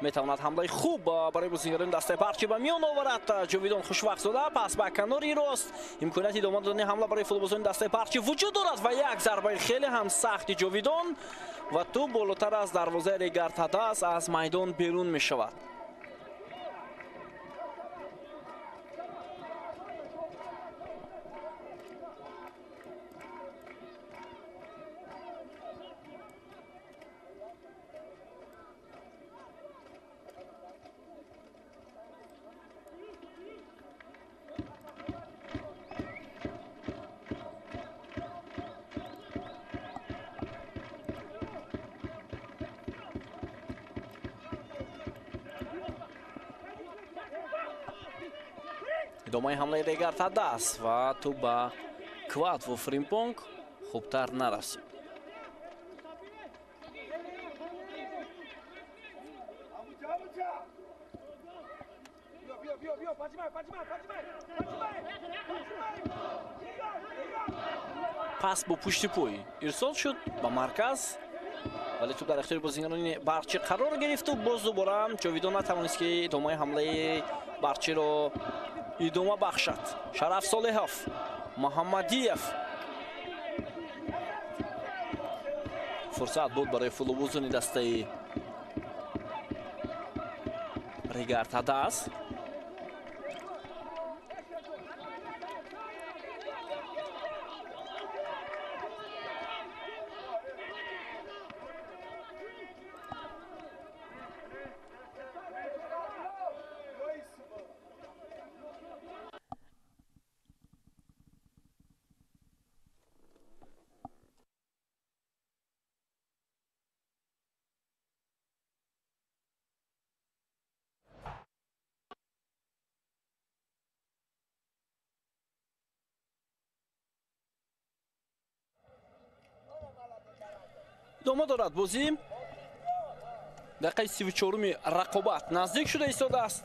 [SPEAKER 1] метавонад ҳамлаи хуб барои бозингарони дастаи Барқчӣ ба миён оварад. Ҷовидон Хушвақтзода пас ба канори рост. Имконияти идома додани ҳамла барои футболбозони дастаи Барқчӣ вуҷуд дорад ва як зарбаи хеле ҳам сахти Ҷовидон ва тӯб болотар аз дарвозаи Регар Тадаз аз майдон берун мешавад. Идомаи ҳамлаи Регар Тадаз ва тӯб ба Кватво Фримпонг хубтар нарасид. Пас бо пушти пой ирсол шуд ба марказ, вале тӯп дар ихтиёри бозигарони Барқчӣ қарор гирифту боз дубора Ҷовидон натавонист, ки идомаи ҳамлаи Барқчиро идома бахшад. Шараф Солеҳов, Муҳаммадиев. Фурсат буд барои футболбозони дастаи Регар Тадаз. Идома дорад бозӣ. Дақиқаи 34-уми рақобат наздик шуда истодааст.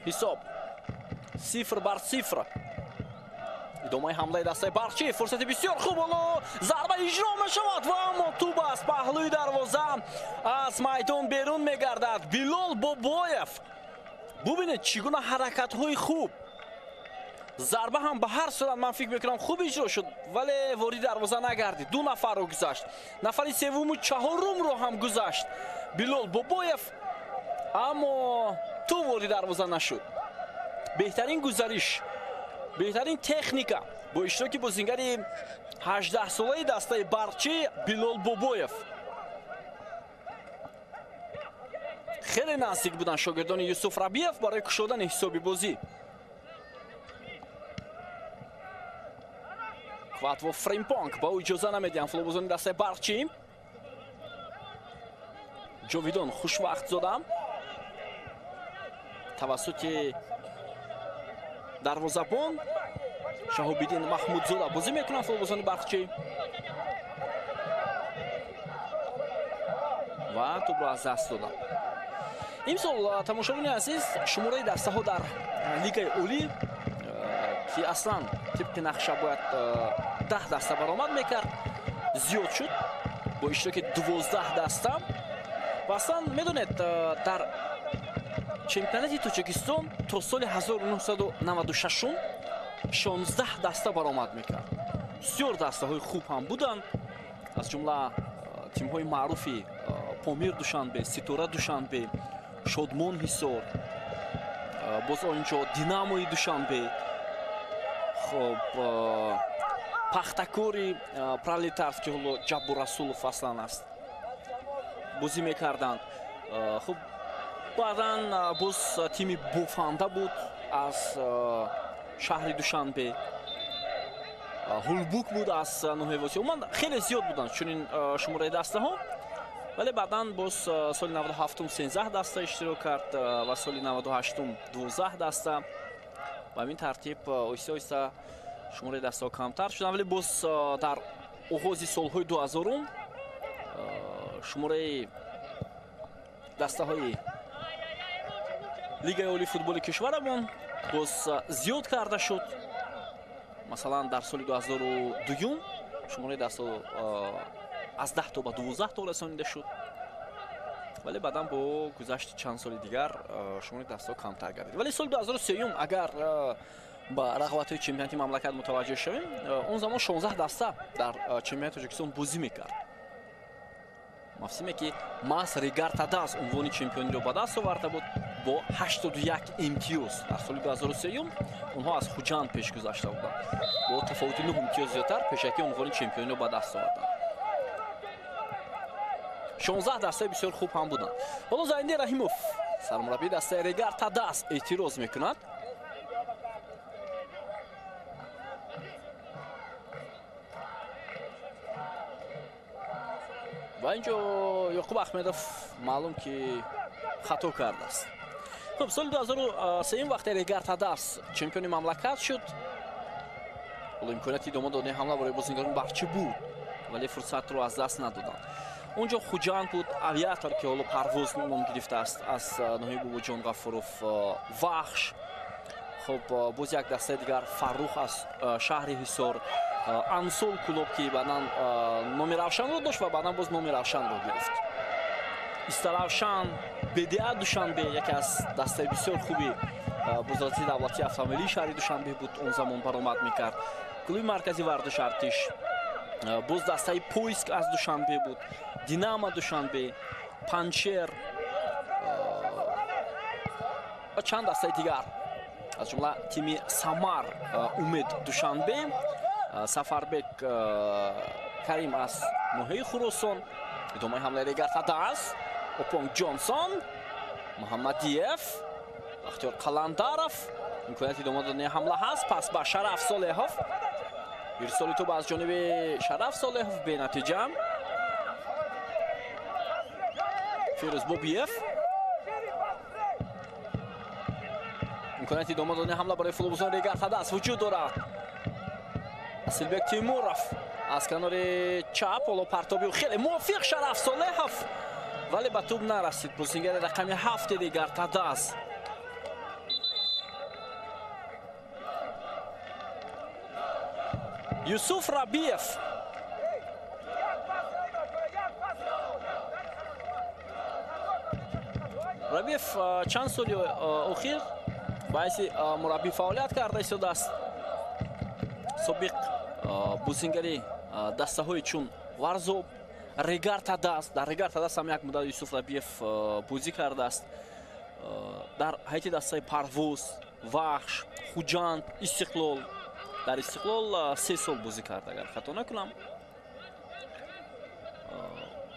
[SPEAKER 1] Ҳисоб 0-0. Идомаи ҳамлаи дастаи Барқчӣ, фурсати бисёр хуб, ҳоло зарба иҷро мешавад ва аммо тӯб аз паҳлӯи дарвоза аз майдон берун мегардад. Билол Бобоев, бубинед чӣ гуна ҳаракатҳои хуб. Зарба ҳам ба ҳар сурат ман фикр мекунам хуб иҷро шуд, вале вориди дарвоза нагардид. Ду нафарро гузашт, нафари севуму чаҳорумро ҳам гузашт Билол Бобоев, аммо тӯб вориди дарвоза нашуд. Беҳтарин гузариш, беҳтарин техника бо иштироки бозингари 18-солаи дастаи Барқчӣ Билол Бобоев. Хеле наздик буданд шогирдони Юсуф Рабиев барои кушодани ҳисоби бозӣ. Кватво Фримпонг, ба ӯ иҷоза намедиҳанд футболбозони дастаи Барқчӣ. Ҷовидон Хушвақтзода тавассути дарвозабон Шаҳобиддин Маҳмудзода бозӣ мекунанд футболбозони Барқчӣ ва тӯбро аз даст доданд. Имсол, тамошобинони азиз, шумораи дастаҳо дар Лигаи Олӣ, ки аслан тибқи нақша бояд 10 даста баромад мекард, зиёд шуд бо иштироки 12 даста. Ва аслан медонед, дар чемпионати Тоҷикистон то соли 1996 16 даста баромад мекард. Бисёр дастаҳои хуб ҳам буданд, аз ҷумла тимҳои маъруфи Помир Душанбе, Ситора Душанбе, Шодмон Ҳисор, боз онҷо Динамои Душанбе, хоб Пахтакори Пролетарс, ки ҳоло Ҷаббор Расулов аслан аст, бозӣ мекарданд. Хуб, баъдан боз тими Бофанда буд аз шаҳри Душанбе, Ҳулбук буд аз ноҳияи Восеъ. Умуман хеле зиёд буданд чунин шумораи дастаҳо, вале баъдан боз соли 97-ум 13 даста иштирок кард ва соли 98-ум 12 даста. Ба ҳамин тартиб оҳиста оҳиста шумораи дастаҳо камтар шуданд, вале боз дар оғози солҳои 2000-ум шумораи дастаҳои Лигаи Олии футболи кишварамон боз зиёд карда шуд. Масалан, дар соли 2002 шумораи дастаҳо аз 10 то ба 12 то расонида шуд, вале баъдан бо гузашти чанд соли дигар шумораи дастаҳо камтар гардид. Вале соли 2003 агар ба рағбатҳои чемпионати мамлакат мутаваҷҷеҳ шавем, он замон 16 даста дар чемпионати Тоҷикистон бозӣ мекард. Мавсиме ки маҳз Регар Тадаз унвони чемпиониро ба даст оварда буд бо 81 имтиёз. Дар соли 2003 онҳо аз Хуҷанд пеш гузашта буданд, бо тафовути 9 имтиёз зиёдтар пешакӣ унвони чемпиониро ба даст оварданд. 16 дастаи бисёр хуб ҳам буданд. Ҳоло Зайниддин Раҳимов, сармураббии дастаи Регар Тадаз, эътироз мекунад. Ва инҷо Ёқуб Аҳмедов маълум ки хато кардааст. Хуб, соли 2003 вақте Регар Тадаз чемпиони мамлакат шуд, ҳоло имконияти идома додани ҳамла барои бозингарони Барқчӣ буд, вале фурсатро аз даст надоданд. Онҷо Хуҷанд буд, Авиатор, ки ҳоло Парвоз ном гирифтааст аз ноҳияи Бобоҷон Ғафуров, Вахш. Хуб, боз як дастаи дигар Фаррух аз шаҳри Ҳисор, Ансол клуб, ки баъдан номи Равшанро дошт ва баъдан боз номи Равшанро гирифт. Истаравшан, БДА Душанбе, яке аз дастаи бисёр хуби бозрасии давлатии автомобилии шаҳри Душанбе буд, он замон баромад мекард. Клуби маркази варзиш Артиш, боз дастаи Поиск аз Душанбе буд, Динамо Душанбе, Панчер ва чанд дастаи дигар, аз ҷумла тими Самар Умед Душанбе, Сафарбек Карим аз ноҳияи Хуросон. Идомаи ҳамлаи Регар Тадаз, Опонг Ҷонсон, Муҳаммадиев, Бахтиёр Қаландаров. Имконияти идома додани ҳамла ҳаст. Пас ба Шараф Солеҳов. Ирсоли тӯб аз ҷониби Шараф Солеҳов бенатиҷа. Фирӯз Бобиев. Имконияти идома додани ҳамла барои футболбозони Регар Тадаз вуҷуд дорад. Асилбек Тимуров аз канори чап, ҳоло партоби хеле мувофиқ Шараф Солеҳов, вале ба тӯб нарасид. Бозингари рақами 7 Регар Тадаз. Юсуф Рабиев. Рабиев чанд соли охир ба ҳайси мураббӣ фаъолият карда истодааст. Собиқ бозингари дастаҳои чун Варзоб, Регар Тадаз. Дар Регар Тадаз ҳам як муддат Юсуф Рабиев бозӣ кардааст. Дар ҳайати дастаи Парвоз, Вахш, Хуҷанд, Истиқлол. Дар Истиқлол 3 сол бозӣ кард, агар хато накунам.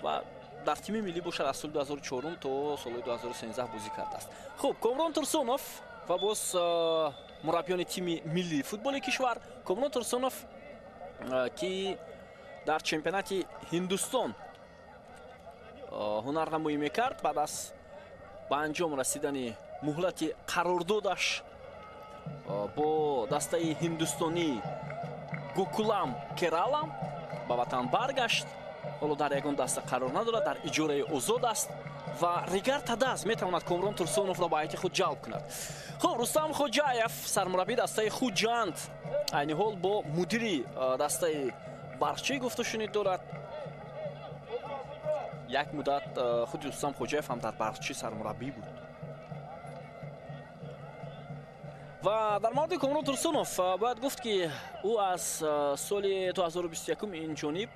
[SPEAKER 1] Ва дар тими миллӣ бошад аз соли 2004 то соли 2013 бозӣ кардааст. Хуб, Комрон Турсунов ва боз мураббиёни тими миллии футболи кишвар. Комрон Турсунов, ки дар чемпионати Ҳиндустон ҳунарнамоӣ мекард, баъд аз ба анҷом расидани муҳлати қарордодаш бо дастаи ҳиндустонӣ Гокулам Керала ба ватан баргашт. Ҳоло дар ягон даста қарор надорад, дар иҷораи озод аст ва Регар Тадаз метавонад Комрон Турсуновро ба ҳайати худ ҷалб кунад. Хуб, Рустам Хоҷаев, сармураббии дастаи Хуҷанд, айни ҳол бо мудири дастаи Барқчӣ гуфтушунид дорад. Як муддат худи Рустам Хоҷаев ҳам дар Барқчӣ сармураббӣ буд. Ва дар мавриди Комрон Турсунов бояд гуфт, ки ӯ аз соли 2021 ин ҷониб,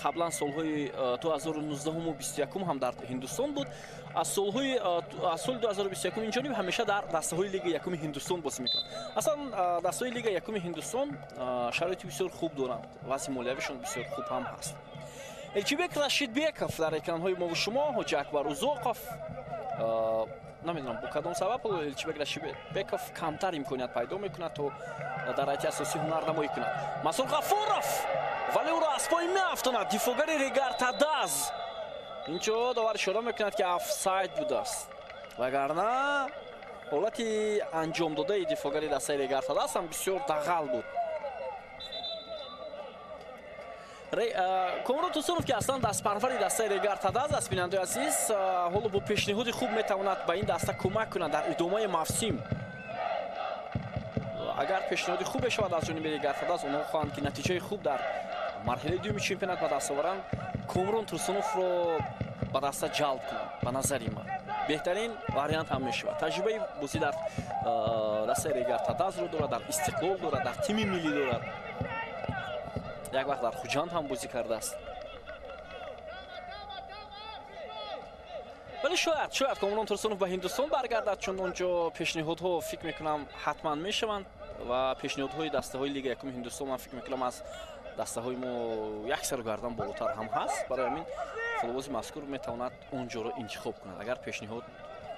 [SPEAKER 1] қаблан солҳои 2019-21 ҳам дар Ҳиндустон буд, аз соли 2021 ин ҷониб ҳамеша дар дастаҳои Лигаи якуми Ҳиндустон бозӣ мекунад. Аслан дастаҳои Лигаи якуми Ҳиндустон шароити бисёр хуб доранд, вазъи молиявишон бисёр хуб ҳам ҳаст. Элчибек Рашидбеков дар экранҳои мову шумо, Ҳоҷи Акбар Узоқов. Намедонам бо кадом сабаб Элчибек Рашидбеков камтар имконият пайдо мекунад то дар ҳайати асосӣ ҳунарнамоӣ кунад. Мансур Ғафуров, вале ӯро аз пой меафтонад дифоъгари Регар Тадаз. Инҷо довар ишора мекунад, ки офсайд будааст, вагарна ҳолати анҷомдодаи дифоъгари дастаи Регар Тадаз ҳам бисёр дағал буд. Комрон Турсунов, ки аслан дастпарвари дастаи Регар Тадаз аст, бинандаи азиз, ҳоло бо пешниҳоди хуб метавонад ба ин даста кӯмак кунад дар идомаи мавсим. Агар пешниҳоди хубе шавад аз ҷониби Регар Тадаз, онҳо хоҳанд, ки натиҷаи хуб дар марҳилаи дуюми чемпионат ба даст оваранд, Комрон Турсуновро ба даста ҷалб кунанд. Ба назари ман беҳтарин вариант ҳам мешавад. Таҷрибаи бозӣ дар дастаи Регар Тадазро дорад, дар Истиқлол дорад, дар тими миллӣ дорад. Як вақт дар Хуҷанд ҳам бозӣ кардааст. Вале шояд Комрон Турсунов ба Ҳиндустон баргардад, чун онҷо пешниҳодҳо фикр мекунам ҳатман мешаванд ва пешниҳодҳои дастаҳои Лигаи якуми Ҳиндустон ман фикр мекунам аз дастаҳои мо як сару гардан болотар ҳам ҳаст. Барои ҳамин футболбози мазкур метавонад он ҷоро интихоб кунад, агар пешниҳод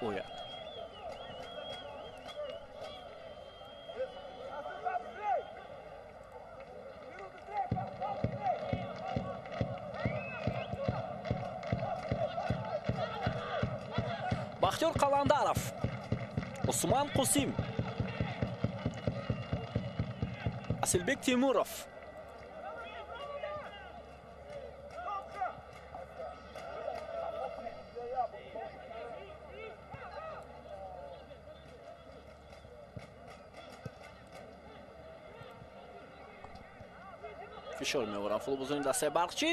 [SPEAKER 1] ояд. Бахтиёр Қаландаров, Усман Қосим, Асилбек Тимуров. Фишор меоранд футболбозони дастаи Барқчӣ.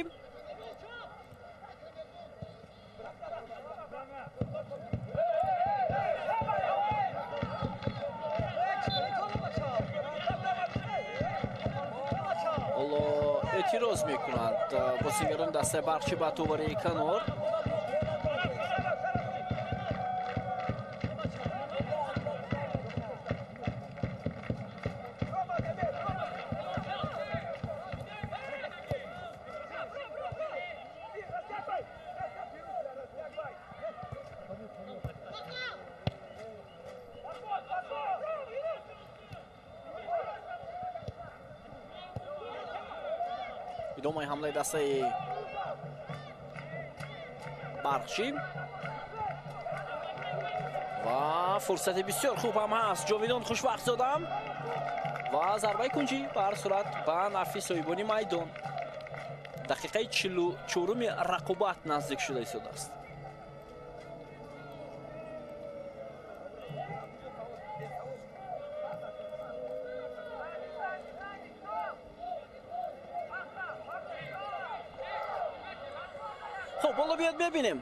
[SPEAKER 1] Ҳоло эътироз мекунанд бозигарони дастаи Барқчӣ ба товари канор. Идомаи ҳамлаи дастаи Барқчӣ ва фурсати бисёр хуб ҳам ҳаст. Ҷовидон Хушбахтзода ва зарбаи кунҷӣ ба ҳар сурат ба нафъи соҳибони майдон. Дақиқаи 44-уми рақобат наздик шуда истодааст. Хуб, ҳоло биёд мебинем.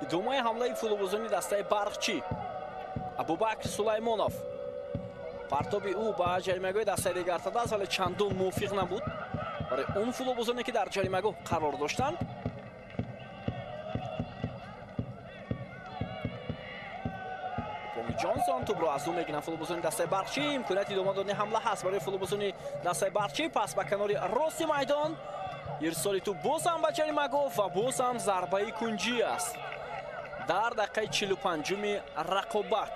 [SPEAKER 1] Идомаи ҳамлаи футболбозони дастаи Барқчӣ. Абубакр Сулаймонов. Партоби ӯ ба ҷаримагоҳи дастаи Регар-ТадАЗ, вале чандон мувофиқ набуд барои он футболбозоне ки дар ҷаримагоҳ қарор доштанд. Ҷонсон тӯбро аз ӯ мегиранд футболбозони дастаи Барқчӣ. Имконияти идома додани ҳамла ҳаст барои футболбозони дастаи Барқчӣ. Пас ба канори рости майдон ирсоли тӯб боз ҳам ба ҷаримагоҳ ва боз ҳам зарбаи кунҷӣ аст дар дақиқаи 45-уми рақобат.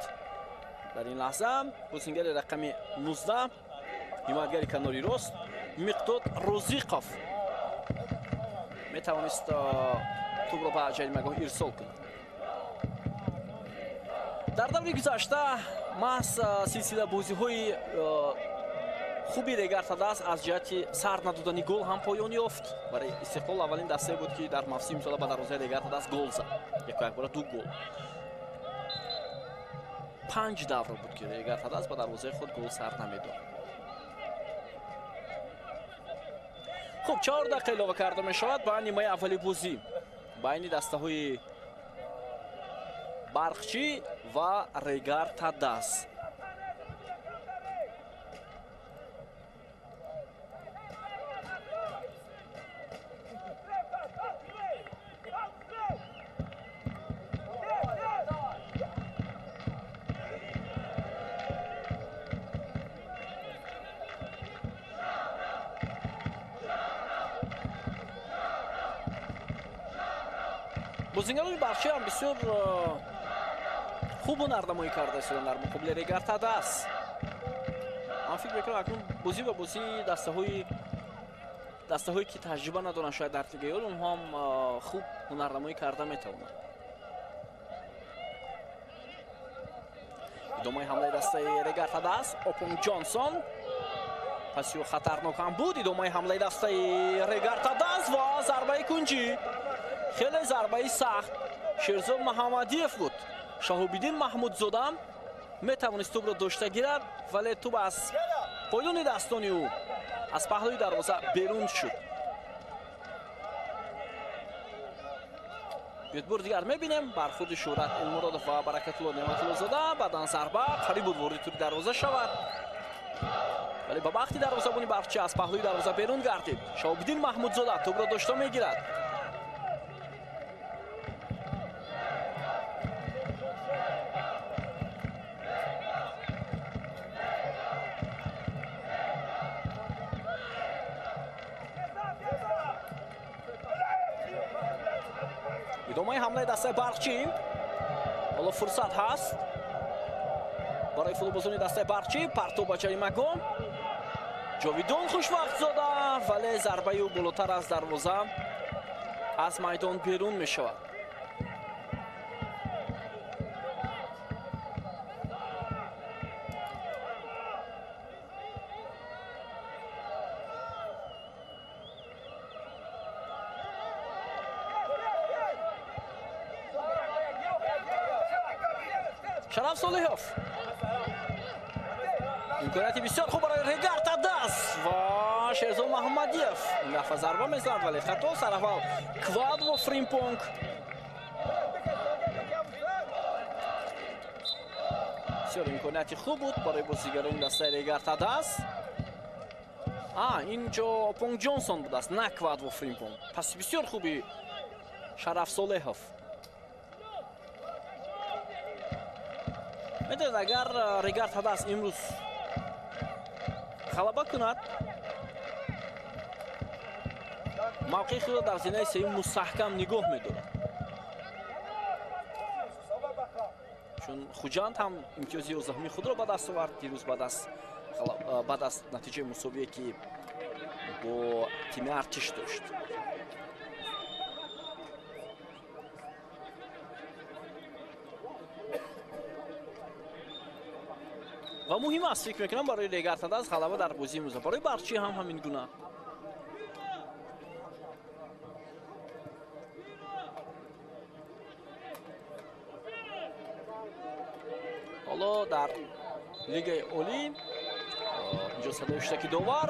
[SPEAKER 1] Дар ин лаҳза бозингари рақами 19, ҳимоятгари канори рост Миқдод Розиқов метавонист тӯбро ба ҷаримагоҳ ирсол кунад. Дар даври гузашта маҳз силсила бозиҳои хуби Регар-ТадАЗ аз ҷиҳати сар надодани гол ҳам поён ёфт. Барои Истиқлол аввалин дастае буд, ки дар мавсими имсола ба дарвозаи Регар-ТадАЗ гол зад. Яку-якбора 2 гол. 5 давра буд, ки Регар-ТадАЗ ба дарвозаи худ гол сар намедод. Хуб, 4 дақиқа илова карда мешавад ба нимаи аввали бозӣ байни дастаҳои Барқчӣ ва Регар-ТадАЗ. Бозингарони Барқчӣ ҳам бисёр хуб ҳунарнамоӣ карда истоданд дар муқобили Регар-ТадАЗ. Ман фикр мекунам, акнун бозӣ ба бозӣ дастаҳое ки таҷриба надоранд шояд дар лигаи олӣ, онҳо ҳам хуб ҳунарнамоӣ карда метавонанд. Идомаи ҳамлаи дастаи Регар-ТадАЗ. Опон Ҷонсон паси ӯ хатарнок ҳам буд. Идомаи ҳамлаи дастаи Регар-ТадАЗ ва зарбаи кунҷӣ. Хеле зарбаи сахт. Шерзод Маҳаммадиев буд. Шаҳобиддин Маҳмудзода метавонист тӯбро дошта гирад, вале тӯб аз поёни дастони ӯ аз паҳлӯи дарвоза берун шуд. Биёд бор дигар мебинем бархурди Шӯҳрат Элмуродов ва Баракатулло Неъматуллозода. Баъдан зарба қариб буд вориди тӯри дарвоза шавад, вале ба бахти дарвозабони Барқчӣ аз паҳлӯи дарвоза берун гардид. Шаҳобиддин Маҳмудзода тӯбро дошта мегирад. Идомаи ҳамлаи дастаи Барқчӣ. Ҳоло фурсат ҳаст барои футболбозони дастаи Барқчӣ. Партоб ба ҷаримагоҳ. Ҷовидон Хушбахтзода, вале зарбаи ӯ болотар аз дарвоза аз майдон берун мешавад. Шараф Солиҳов. Имконияти бисёр хуб барои Регар Тадаз ва Шерзод Муҳаммадиев. Ин дафъа зарба мезанад, вале хато. Сараввал Квадво Фримпонг. Бисёр имконияти хуб буд барои бозигарони дастаи Регар Тадаз. Инҷо Понг Ҷонсон будааст, на Квадво Фримпонг. Паси бисёр хуби Шараф Солеҳов. Медонед, агар Регар Тадаз имрӯз ғалаба кунад, мавқеи худро дар зинаи сеюм мустаҳкам нигоҳ медорад. Чун Хуҷанд ҳам имтиёзи 11-уми худро ба даст овард дирӯз баъд аз натиҷаи мусовие, ки бо тими Артиш дошт. Ва муҳим аст, фикр мекунам, барои Регар Тадаз ғалаба дар бозии имрӯза, барои Барчи ҳам ҳамин гуна. Ҳоло дар лигаи олӣ инҷо садои шутаки довар,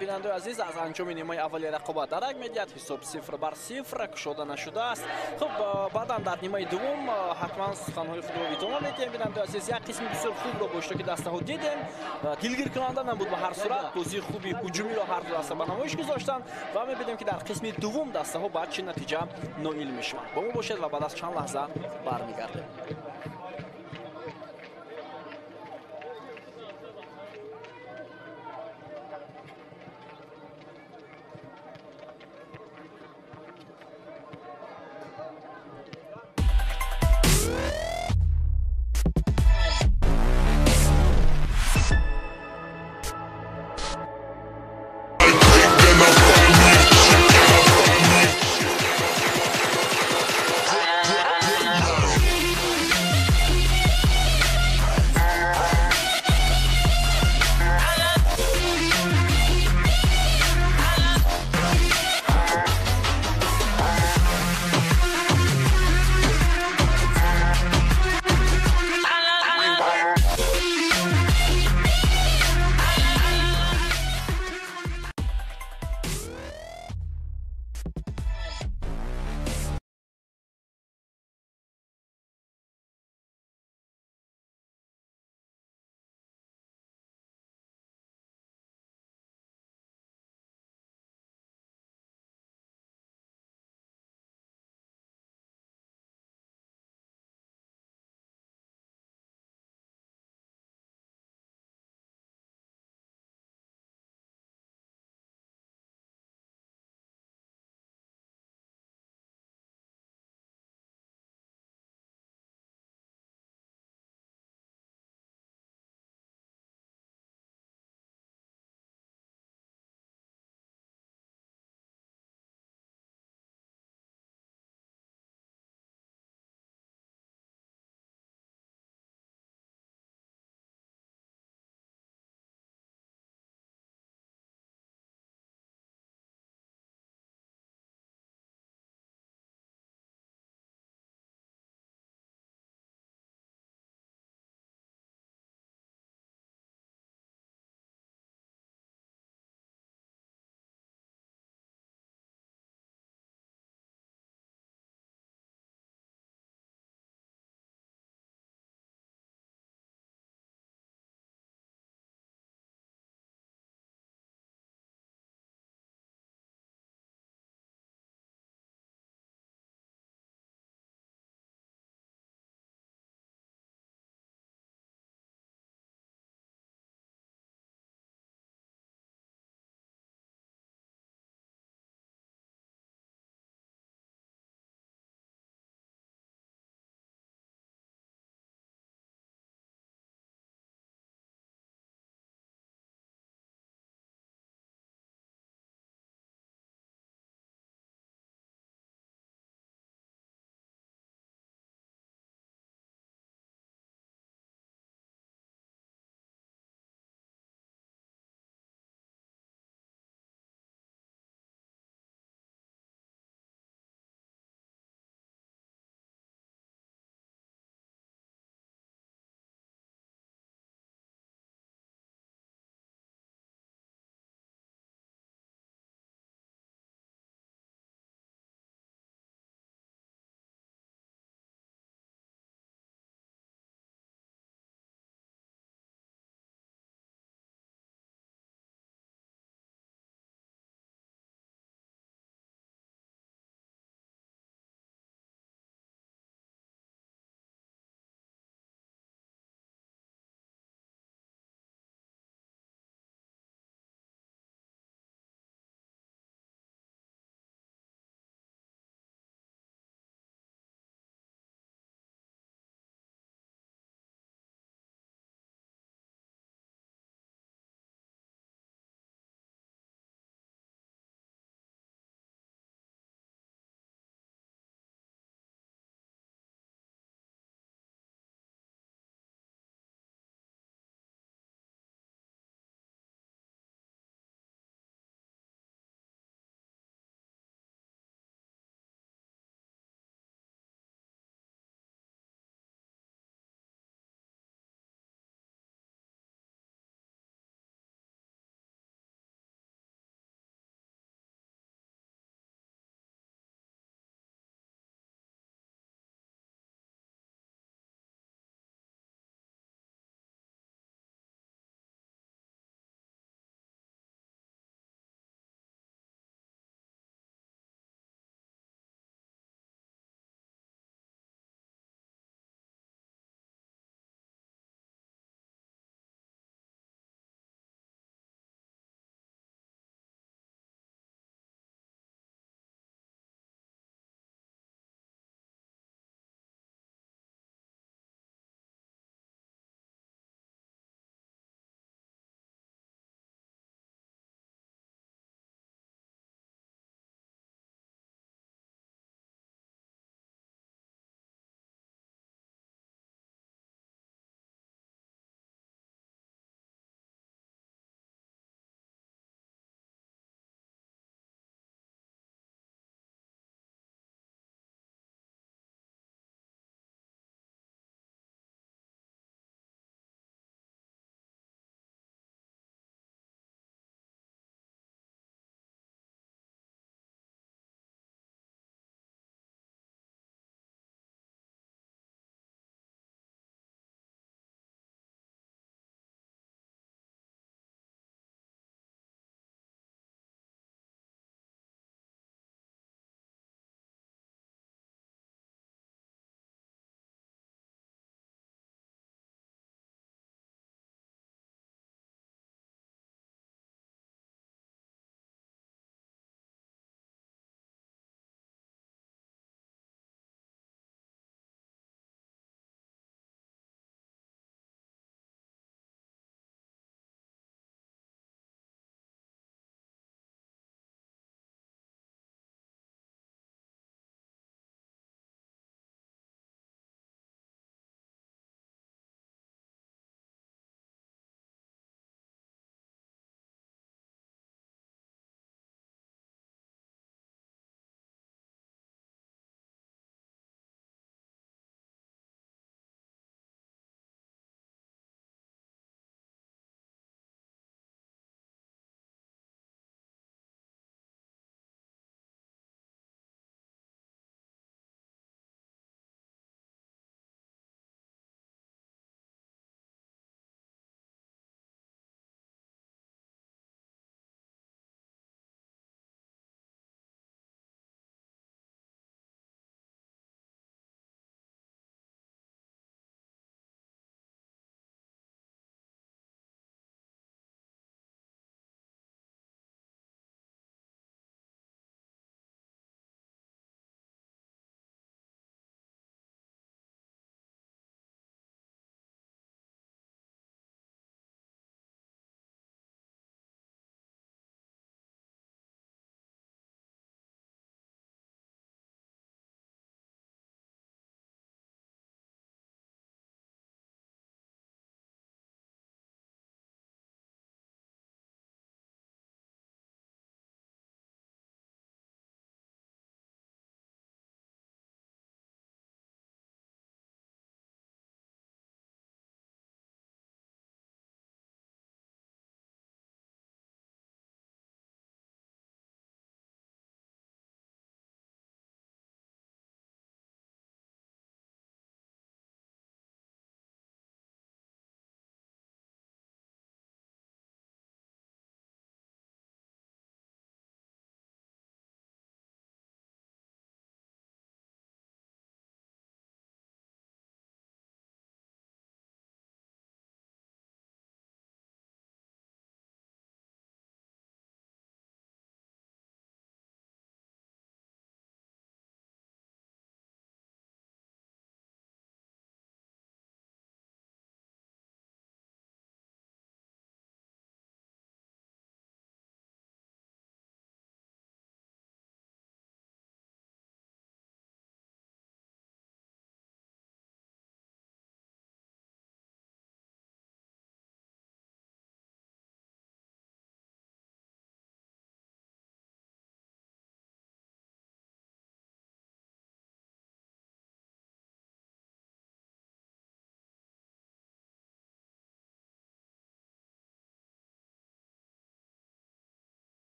[SPEAKER 1] бинандаои азиз, аз анҷоми нимаи аввали рақобат дарак медиҳад. Ҳисоб 0-0 кушода нашудааст. Хуб, баъдан дар нимаи дуввум ҳатман суханҳои худро идома медиҳем. Бинандаои азиз, як қисми бисёр хубро бо иштироки дастаҳо дидем. Дилгиркунанда набуд ба ҳар сурат. Бозии хуби ҳуҷумиро ҳар ду даста ба намоиш гузоштанд ва мебинем, ки дар қисми дуввум дастаҳо ба чӣ натиҷа ноил мешаванд. Бо мо бошед ва баъд аз чанд лаҳза бармегардем.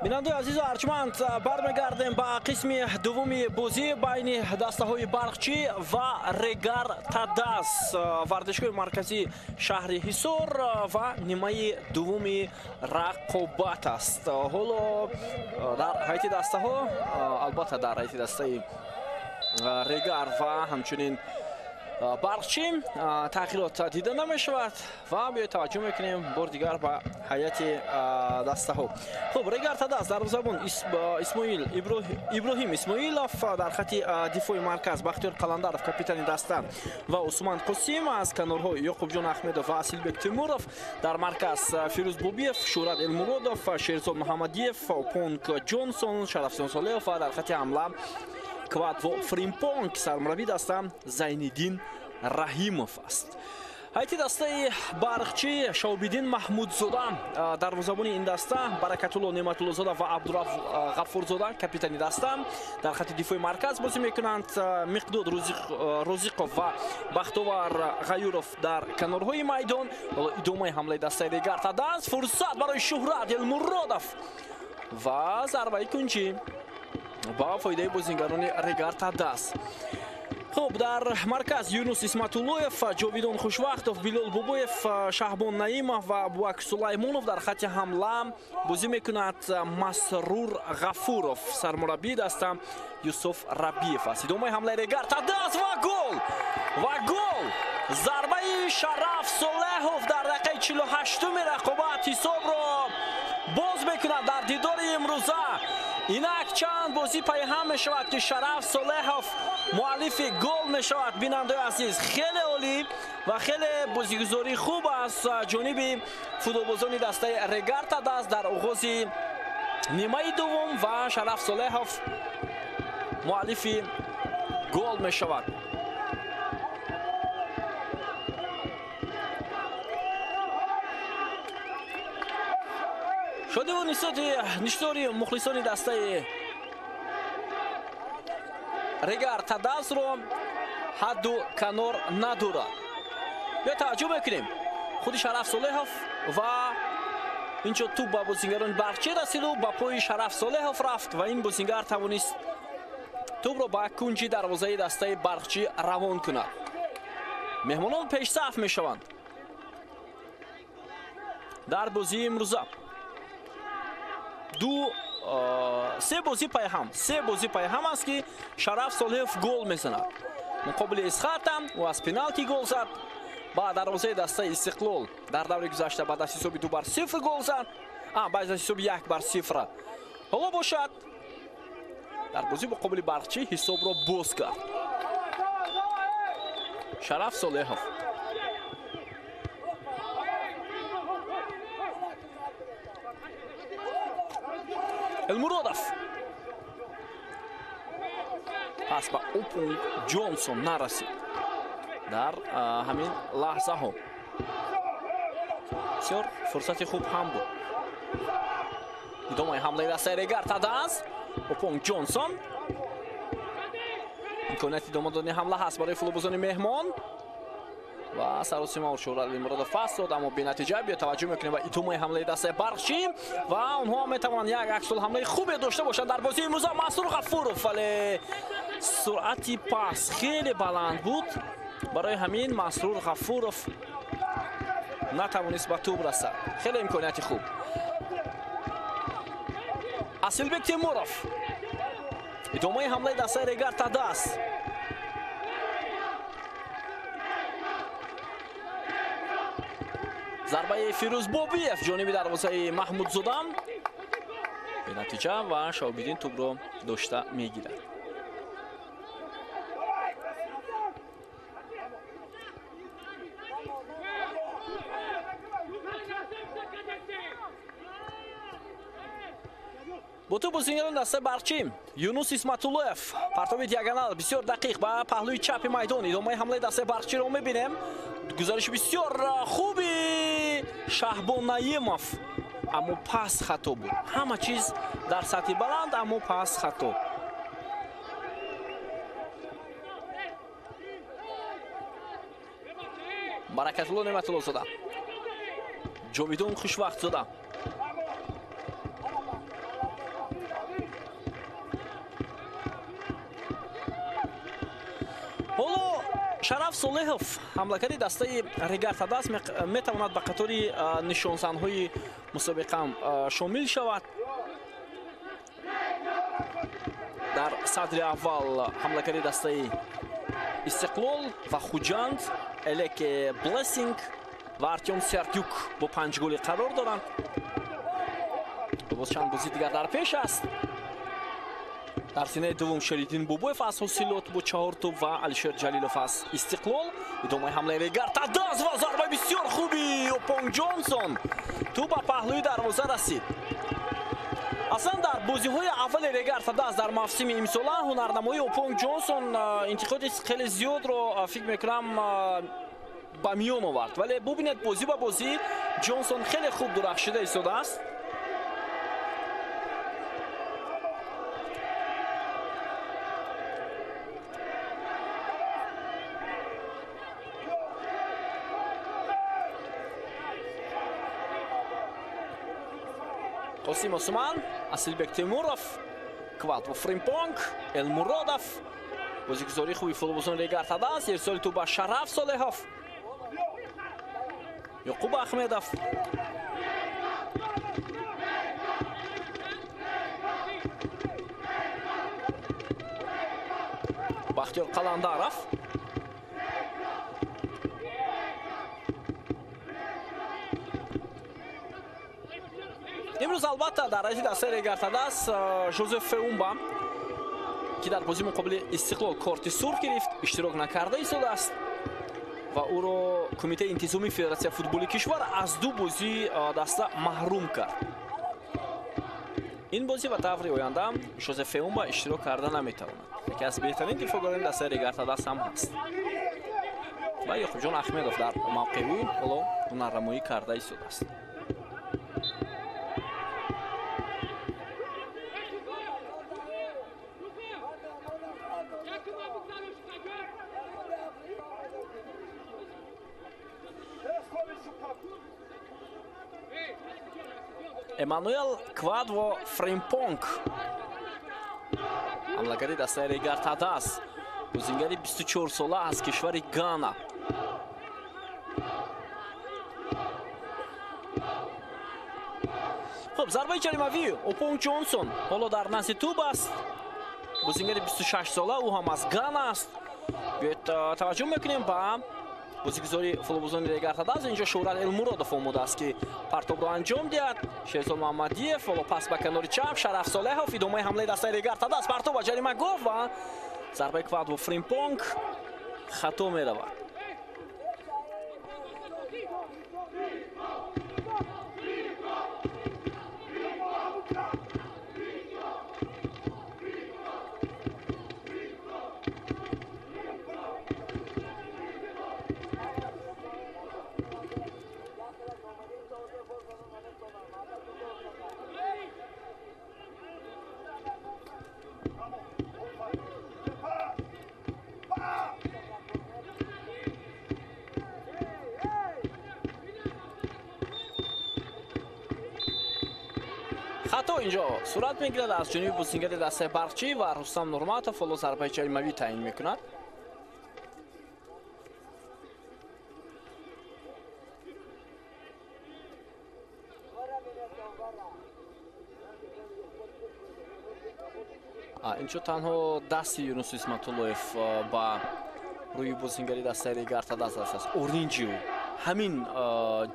[SPEAKER 1] Бинандаи азизу арҷманд, бармегардем ба қисми дуввуми бозӣ байни дастаҳои Барқчӣ ва Регар Тадас, варзишгоҳи марказии шаҳри Ҳисор ва нимаи дуввуми рақобат аст. Ҳоло дар ҳайати дастаҳо, албатта дар ҳайати дастаи Регар ва ҳамчунин Барқчӣ тағйирот дида намешавад ва биёед таваҷҷӯҳ мекунем бор дигар ба ҳайати дастаҳо. Хуб, Регар Тадас дарвозабон Исмоил Иброҳим Исмоилов, дар хати дифои марказ Бахтиёр Қаландаров, капитани даста, ва Усман Қосим, аз канорҳо Ёқубҷон Аҳмедов ва Асилбек Тимуров, дар марказ Фирӯз Бобиев, Шӯҳрат Элмуродов, Шерзод Муҳаммадиев, Понг Ҷонсон, Шарафсон Солеҳов ва дар хати ҳамла Квадво Фримпонг, сармураббии даста Зайниддин Раҳимов аст. Ҳайати дастаи Барқчӣ Шаҳобиддин Маҳмудзода, дарвозабони ин даста, Баракатулло Неъматуллозода ва Абдураф Ғафурзода, капитани даста, дар хати дифои марказ бозӣ мекунанд. Миқдод Розиқов ва Бахтовар Ғаюров дар канорҳои майдон. Ҳоло идомаи ҳамлаи дастаи Регар Тадас, фурсат барои Шӯҳрат Элмуродов ва зарбаи кунҷӣ ба фоидаи бозингарони Регар Тадас. Хуб, дар марказ Юнус Исматуллоев, Ҷовидон Хушвақтов, Билол Бобоев, Шаҳбон Наимов ва Абубакр Сулаймонов. Дар хати ҳамла бозӣ мекунад Масрур Ғафуров, сармураббии даста Юсуф Рабиев аст. Идомаи ҳамлаи Регар Тадас ва гол! Ва гол! Зарбаи Шараф Солеҳов дар дақиқаи 48-уми рақобат ҳисобро боз мекунад дар дидори имрӯза. Инак чанд бозӣ пайҳам мешавад, ки Шараф Солеҳов муаллифи гол мешавад. Бинандаи азиз, хеле олӣ ва хеле бозигузории хуб аз ҷониби футболбозони дастаи Регар Тадас дар оғози нимаи дуввум ва Шараф Солеҳов муаллифи гол мешавад. Шодиву нишдори мухлисони дастаи Регар Тадасро ҳадду канор надорад. Биё таваҷҷӯҳ мекунем, худи Шараф Солеҳов ва инҷо тӯб ба бозингарони Барқчӣ расиду ба пои Шараф Солеҳов рафт ва ин бозингар тавонист тӯбро ба кунҷи дарвозаи дастаи Барқчӣ равон кунад. Меҳмонон пешсаф мешаванд дар бозии имрӯза. Се бозӣ пайҳам, се бозӣ пайҳам аст, ки Шараф Солеҳов гол мезанад. Муқобили Исхата ӯ аз пеналти гол зад, ба дарвозаи дастаи Истиқлол дар даври гузашта баъд аз ҳисоби 2-0 гол зад, баъд аз ҳисоби 1-0. Ҳоло бошад дар бозӣ муқобили Барқчӣ ҳисобро боз кард Шараф Солеҳов. Элмуродов пас ба Опунг Ҷонсон нарасид дар ҳамин лаҳзаҳо. Бисёр фурсати хуб ҳам буд. Идомаи ҳамлаи дастаи Регар Тадас, Опунг Ҷонсон. Имконияти идома додани ҳамла ҳаст барои футболбозони меҳмон ва саросима Шӯҳрат Элмуродов пас дод, аммо бенатиҷа. Биё таваҷҷӯҳ мекунем ба идомаи ҳамлаи дастаи Барқчӣ ва онҳо метавонанд як аксулҳамлаи хубе дошта бошанд дар бозии имрӯза. Мансур Ғафуров, вале суръати пас хеле баланд буд, барои ҳамин Масрур Ғафуров натавонист ба тӯб расад. Хеле имконияти хуб. Асилбек Тимуров, идомаи ҳамлаи дастаи Регар Тадас. Зарбаи Фирӯз Бобиев ҷониби дарвозаи Маҳмудзода бенатиҷа ва Шаҳобиддин тӯбро дошта мегирад. Бо тӯб бозингарони дастаи Барқчӣ Юнус Исматуллоев, партоби диагонал бисёр дақиқ ба паҳлӯи чапи майдон. Идомаи ҳамлаи дастаи Барқчиро мебинем. Гузариши бисёр хуби Шаҳбон Наимов, аммо пас хато буд. Ҳама чиз дар сатҳи баланд, аммо пас хато. Баракатулло Ҳоло Шараф Солеҳов, ҳамлакари дастаи Регар-ТадАЗ, метавонад ба қатори нишонзанҳои мусобиқа шомил шавад. Дар садри аввал ҳамлакари дастаи Истиқлол ва Хуҷанд, Элеке Блессинг ва Артём Сердюк бо 5 голи қарор доранд. Боз чанд бозӣ дигар дар пеш аст. Дар синаи дуввум Шериддин Бобоев аз Ҳосилот бо 4 тӯб ва Алишер Ҷалилов аз Истиқлол. Идомаи ҳамлаи Регар-ТадАЗ ва зарбаи бисёр хуби Опонг Ҷонсон. Тӯб ба паҳлӯи дарвоза расид. Аслан дар бозиҳои аввали Регар-ТадАЗ дар мавсими имсола ҳунарнамоии Опонг Ҷонсон интиқоди хеле зиёдро, фикр мекунам, ба миён овард. Вале бубинед, бозӣ ба бозӣ Ҷонсон хеле хуб дурахшида истодааст. Қосим Осман, Асилбек Темуров, Квадво Фримпонг, Элмуродов. Бозигузории хуби футболбозони Регар-ТадАЗ. Ирсоли тӯб ба Шараф Солеҳов, Ёқуб Ахмедов. Бахтиёр Қаландаров. Имрӯз албатта дар раиси дастаи Регар-ТадАЗ Жозеф Феумба, ки дар бозии муқобили Истиқлол корти сурх гирифт, иштирок накарда истодааст ва ӯро Кумитаи интизомии Федератсияи футболи кишвар аз 2 бозии даста маҳрум кард. Ин бозӣ ва таври оянда Жозеф Феумба иштирок карда наметавонад. Яке аз беҳтарин дифоъгарони дастаи Регар-ТадАЗ ҳам ҳаст. Ва Ёқубҷон Ахмедов дар мавқеи ӯ ҳоло ҳунарнамоӣ карда истодааст. Эммануэл Квадво Фримпонг, ҳамлагари дастаи Регар-ТадАЗ, бозингари 24 сола аз кишвари Гана. Хуб, зарбаи ҷаримавӣ Опонг Ҷонсон ҳоло дар назди тӯб аст. Бозингари 26 сола, ӯ ҳам аз Гана аст. Биёед таваҷҷӯҳ мекунем ба бозигузори футболбозони Регар-ТадАЗ. Инҷо Шӯҳрат Элмуродов омода аст, ки партобро анҷом диҳад. Шерзод Муҳаммадиев ҳоло пас ба канори чап, Шараф Солеҳов. Идомаи ҳамлаи дастаи Регар-ТадАЗ, партоб ба ҷаримагоҳ ва зарбаи Квадво Фримпонг хато меравад. Хато инҷо сурат мегирад аз ҷониби бозингари дастаи Барқчӣ ва Рустам Нурматов ҳоло зарбаи ҷаримавӣ таъин мекунад. Инҷо танҳо дасти Юнус Исматуллоев ба рӯи бозингари дастаи Регар-ТадАЗ аст. Оринҷи ӯ ҳамин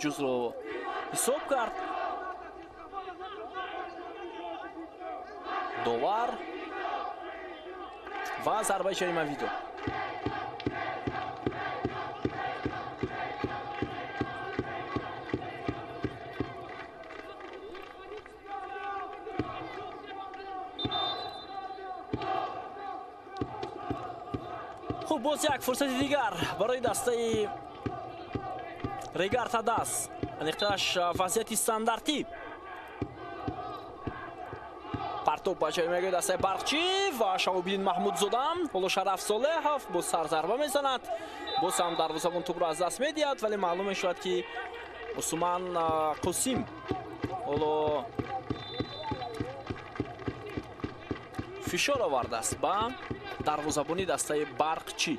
[SPEAKER 1] ҷузро ҳисоб кард. Довар ва зарбаи ҷаримавӣ дод. Хуб, боз як фурсати дигар барои дастаи Регар-ТадАЗ. Аниқтараш вазъияти стандартӣ. Партоб ба ҷаримагоҳи дастаи Барқчӣ ва Шаҳобиддин Маҳмудзода. Ҳоло Шараф Солеҳов боз сарзарба мезанад. Боз ҳам дарвозабон тӯбро аз даст медиҳад, вале маълум мешавад, ки Усман Қосим ҳоло фишор овардааст ба дарвозабони дастаи Барқчӣ.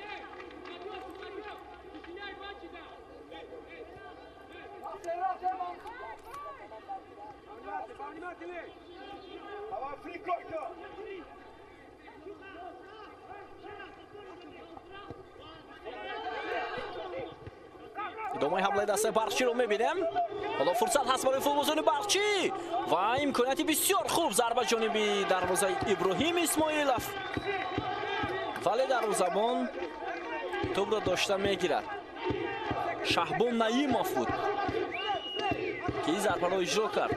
[SPEAKER 1] Идомаи ҳамлаи дастаи Барқчиро мебинем. Ҳоло фурсат ҳаст барои футболбозони Барқчӣ ва имконияти бисёр хуб, зарба ҷониби дарвозаи Иброҳим Исмоилов, вале дарвозабон тӯбро дошта мегирад. Шаҳбон Наимов буд, ки ин зарбаро иҷро кард.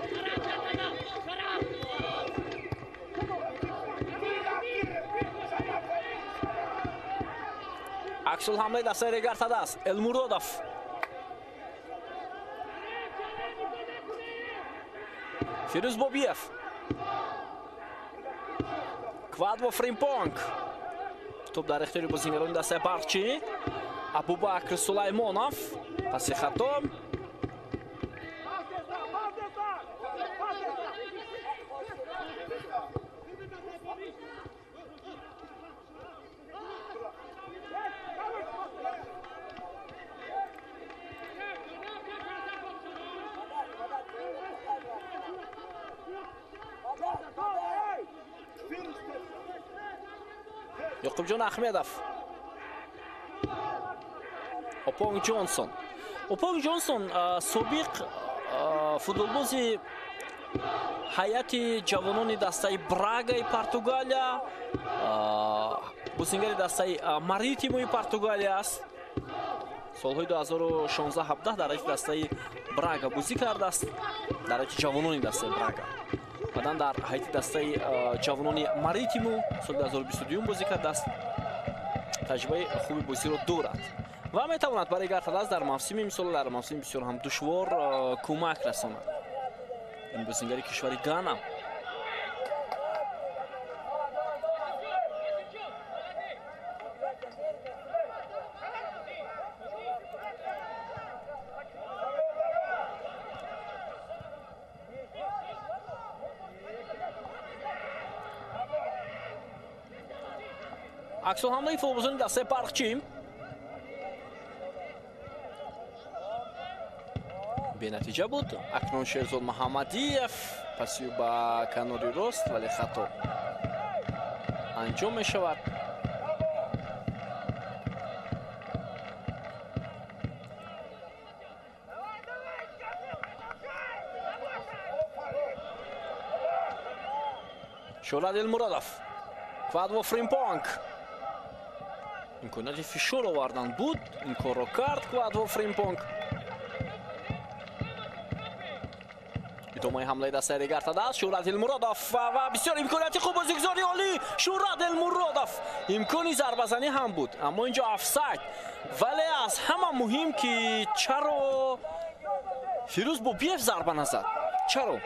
[SPEAKER 1] Аксулҳамлаи дастаи Регар-ТадАЗ. Элмуродов, Фирӯз Бобиев, Квадво Фримпонг. Тӯб дар ихтиёри бозингарони дастаи Барқчӣ. Абубакр Сулаймонов паси хато. Ёқубҷон Ахмедов, Опонг Ҷонсон. Опонг Ҷонсон собиқ футболбози ҳайати ҷавонони дастаи Брагаи Португалия, бозингари дастаи Маритимои Португалия аст. Солҳои 2016-17 дар ҳайати дастаи Брага бозӣ кардааст, дар ҳайати ҷавонони дастаи Брага. Баъдан дар ҳайати дастаи ҷавонони Маритимо соли 2022 бозӣ кардааст. Таҷрибаи хуби бозиро дорад ва метавонад барои Регар-ТадАЗ дар мавсими имсол, дар мавсими бисёр ҳам душвор кӯмак расонад. Ин бозингари кишвари Гана. Аксулҳамлаи футболбозони дастаи Барқчӣ бенатиҷа буд. Акнун Шерзод Муҳаммадиев пасию ба канори рост, вале хато анҷом мешавад. Шӯҳрат Элмуродов, Квадво Фримпонг. Имконияти фишор овардан буд, ин корро кард Квадво Фримпонг. Идомаи ҳамлаи дастаи Регар-ТадАЗ. Шӯҳрат Элмуродов ва бисёр имконияти хуб, бозигузори олӣ Шӯҳрат Элмуродов. Имкони зарбазанӣ ҳам буд, аммо инҷо офсайд. Вале аз ҳама муҳим, ки чаро Фирӯз Бобиев зарба назад? Чаро?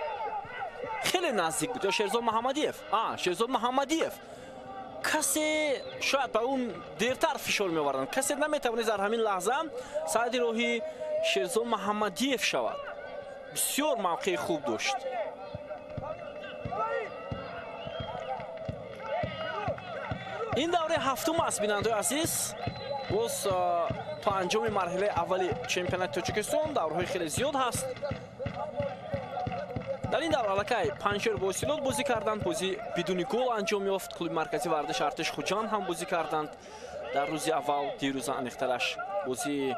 [SPEAKER 1] Хеле наздик буд. Ё Шерзод Муҳаммадиев? Шерзод Муҳаммадиев. Касе шояд ба он дертар фишор меоварданд. Касе наметавонист дар ҳамин лаҳза саъди роҳи Шерзод Муҳаммадиев шавад. Бисёр мавқеи хуб дошт. Ин давраи ҳафтум аст, бинандаои азиз. Боз то анҷоми марҳилаи аввали чемпионати Тоҷикистон давраҳои хеле зиёд ҳаст. Дар ин давра аллакай Панҷшер бо Истилод бозӣ карданд, бозӣ бидуни гол анҷом ёфт. Клуби марказии варзиши Артиш Хуҷанд ҳам бозӣ карданд дар рӯзи аввал, дирӯза аниқтараш бозӣ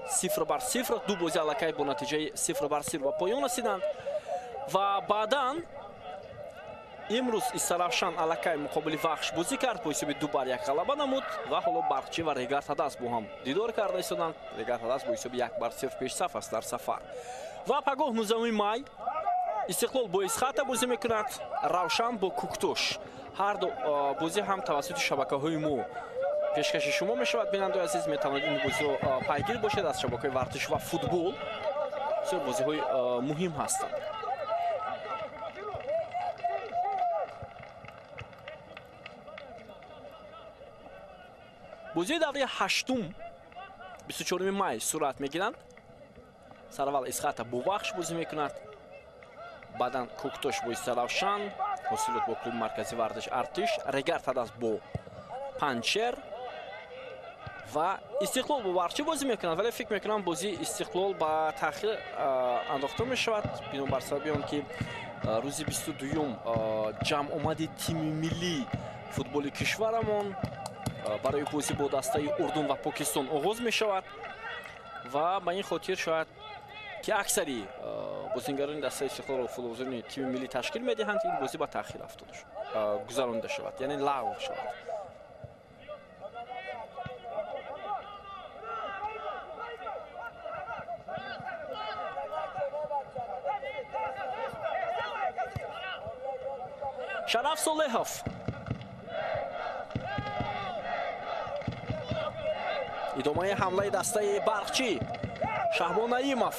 [SPEAKER 1] 0-0, ду бозӣ аллакай бо натиҷаи 0-0 ба поён расиданд ва баъдан имрӯз Истаравшан аллакай муқобили Вахш бозӣ кард, бо ҳисоби 2-1 ғалаба намуд ва ҳоло Барқчӣ ва Регар-ТадАЗ бо ҳам дидор карда истоданд. Регар-ТадАЗ бо ҳисоби 1-0 пешсаф аст дар сафар. Ва пагоҳ 19 май Истиқлол бо Исхата бозӣ мекунад, Равшан бо Куктош. Ҳар ду бозӣ ҳам тавассути шабакаҳои мо пешкаши шумо мешавад. Бинандаои азиз, метавонед ин бозиро пайгир бошед аз шабакаҳои варзиш ва футбол. Бисёр бозиҳои муҳим ҳастанд. Бозии давраи ҳаштум 24 май сурат мегиранд. Сараввал Исхата бо Вахш бозӣ мекунад, баъдан Куктош бо Истаравшан, Ҳосилот бо клуби марказии варзиш Артиш, Регар-ТадАЗ бо Панҷшер ва Истиқлол бо Барқчӣ бозӣ мекунад. Вале фикр мекунам бозии Истиқлол ба таъхир андохта мешавад, бинобар сабаби он ки Рӯзи 22-юм ҷамъомади тими миллии футболи кишварамон барои бозӣ бо дастаи Урдун ва Покистон оғоз мешавад ва ба ин хотир шояд ки аксари бозингарони дастаи Истиқлолро футболбозони тими миллӣ ташкил медиҳанд, ин бозӣ ба таъхир афтода гузаронида шавад, яъне лағв шавад. Шараф Солеҳов идомаи ҳамлаи дастаи Барқчӣ. Шаҳбон Наимов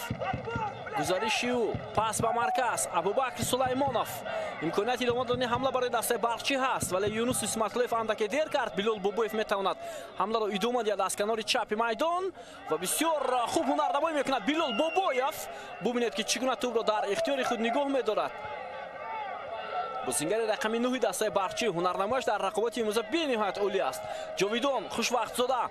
[SPEAKER 1] гузариши ӯ, пас ба марказ Абубакр Сулаймонов. Имконияти идома додани ҳамла барои дастаи Барқчӣ ҳаст, вале Юнус Исматуллоев андаке дер кард. Билол Бобоев метавонад ҳамларо идома диҳад аз канори чапи майдон ва бисёр хуб ҳунарнамоӣ мекунад Билол Бобоев. Бубинед, ки чӣ гуна тӯбро дар ихтиёри худ нигоҳ медорад. Бозингари рақами 9 дастаи Барқчӣ ҳунарнамояш дар рақобати имрӯза бениҳоят олӣ аст. Ҷовидон Хушвақтзода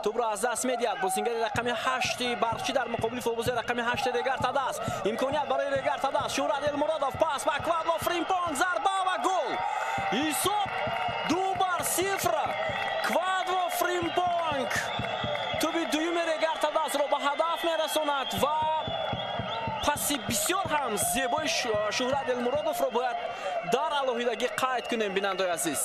[SPEAKER 1] тӯбро аз даст медиҳад. Бозингари рақами 8 Барқчӣ дар муқобили футболбози рақами 8 Регар Тадас. Имконият барои Регар Тадас. Шӯҳрат Элмуродов пас ба Квадво Фримпонг, зарба ва гол. Ҳисоб 2-0. Квадво Фримпонг тӯби дуюми Регар Тадасро ба ҳадаф мерасонад ва паси бисёр ҳам зебои Шӯҳрат Элмуродовро бояд дар алоҳидагӣ қайд кунем, бинандаои азиз.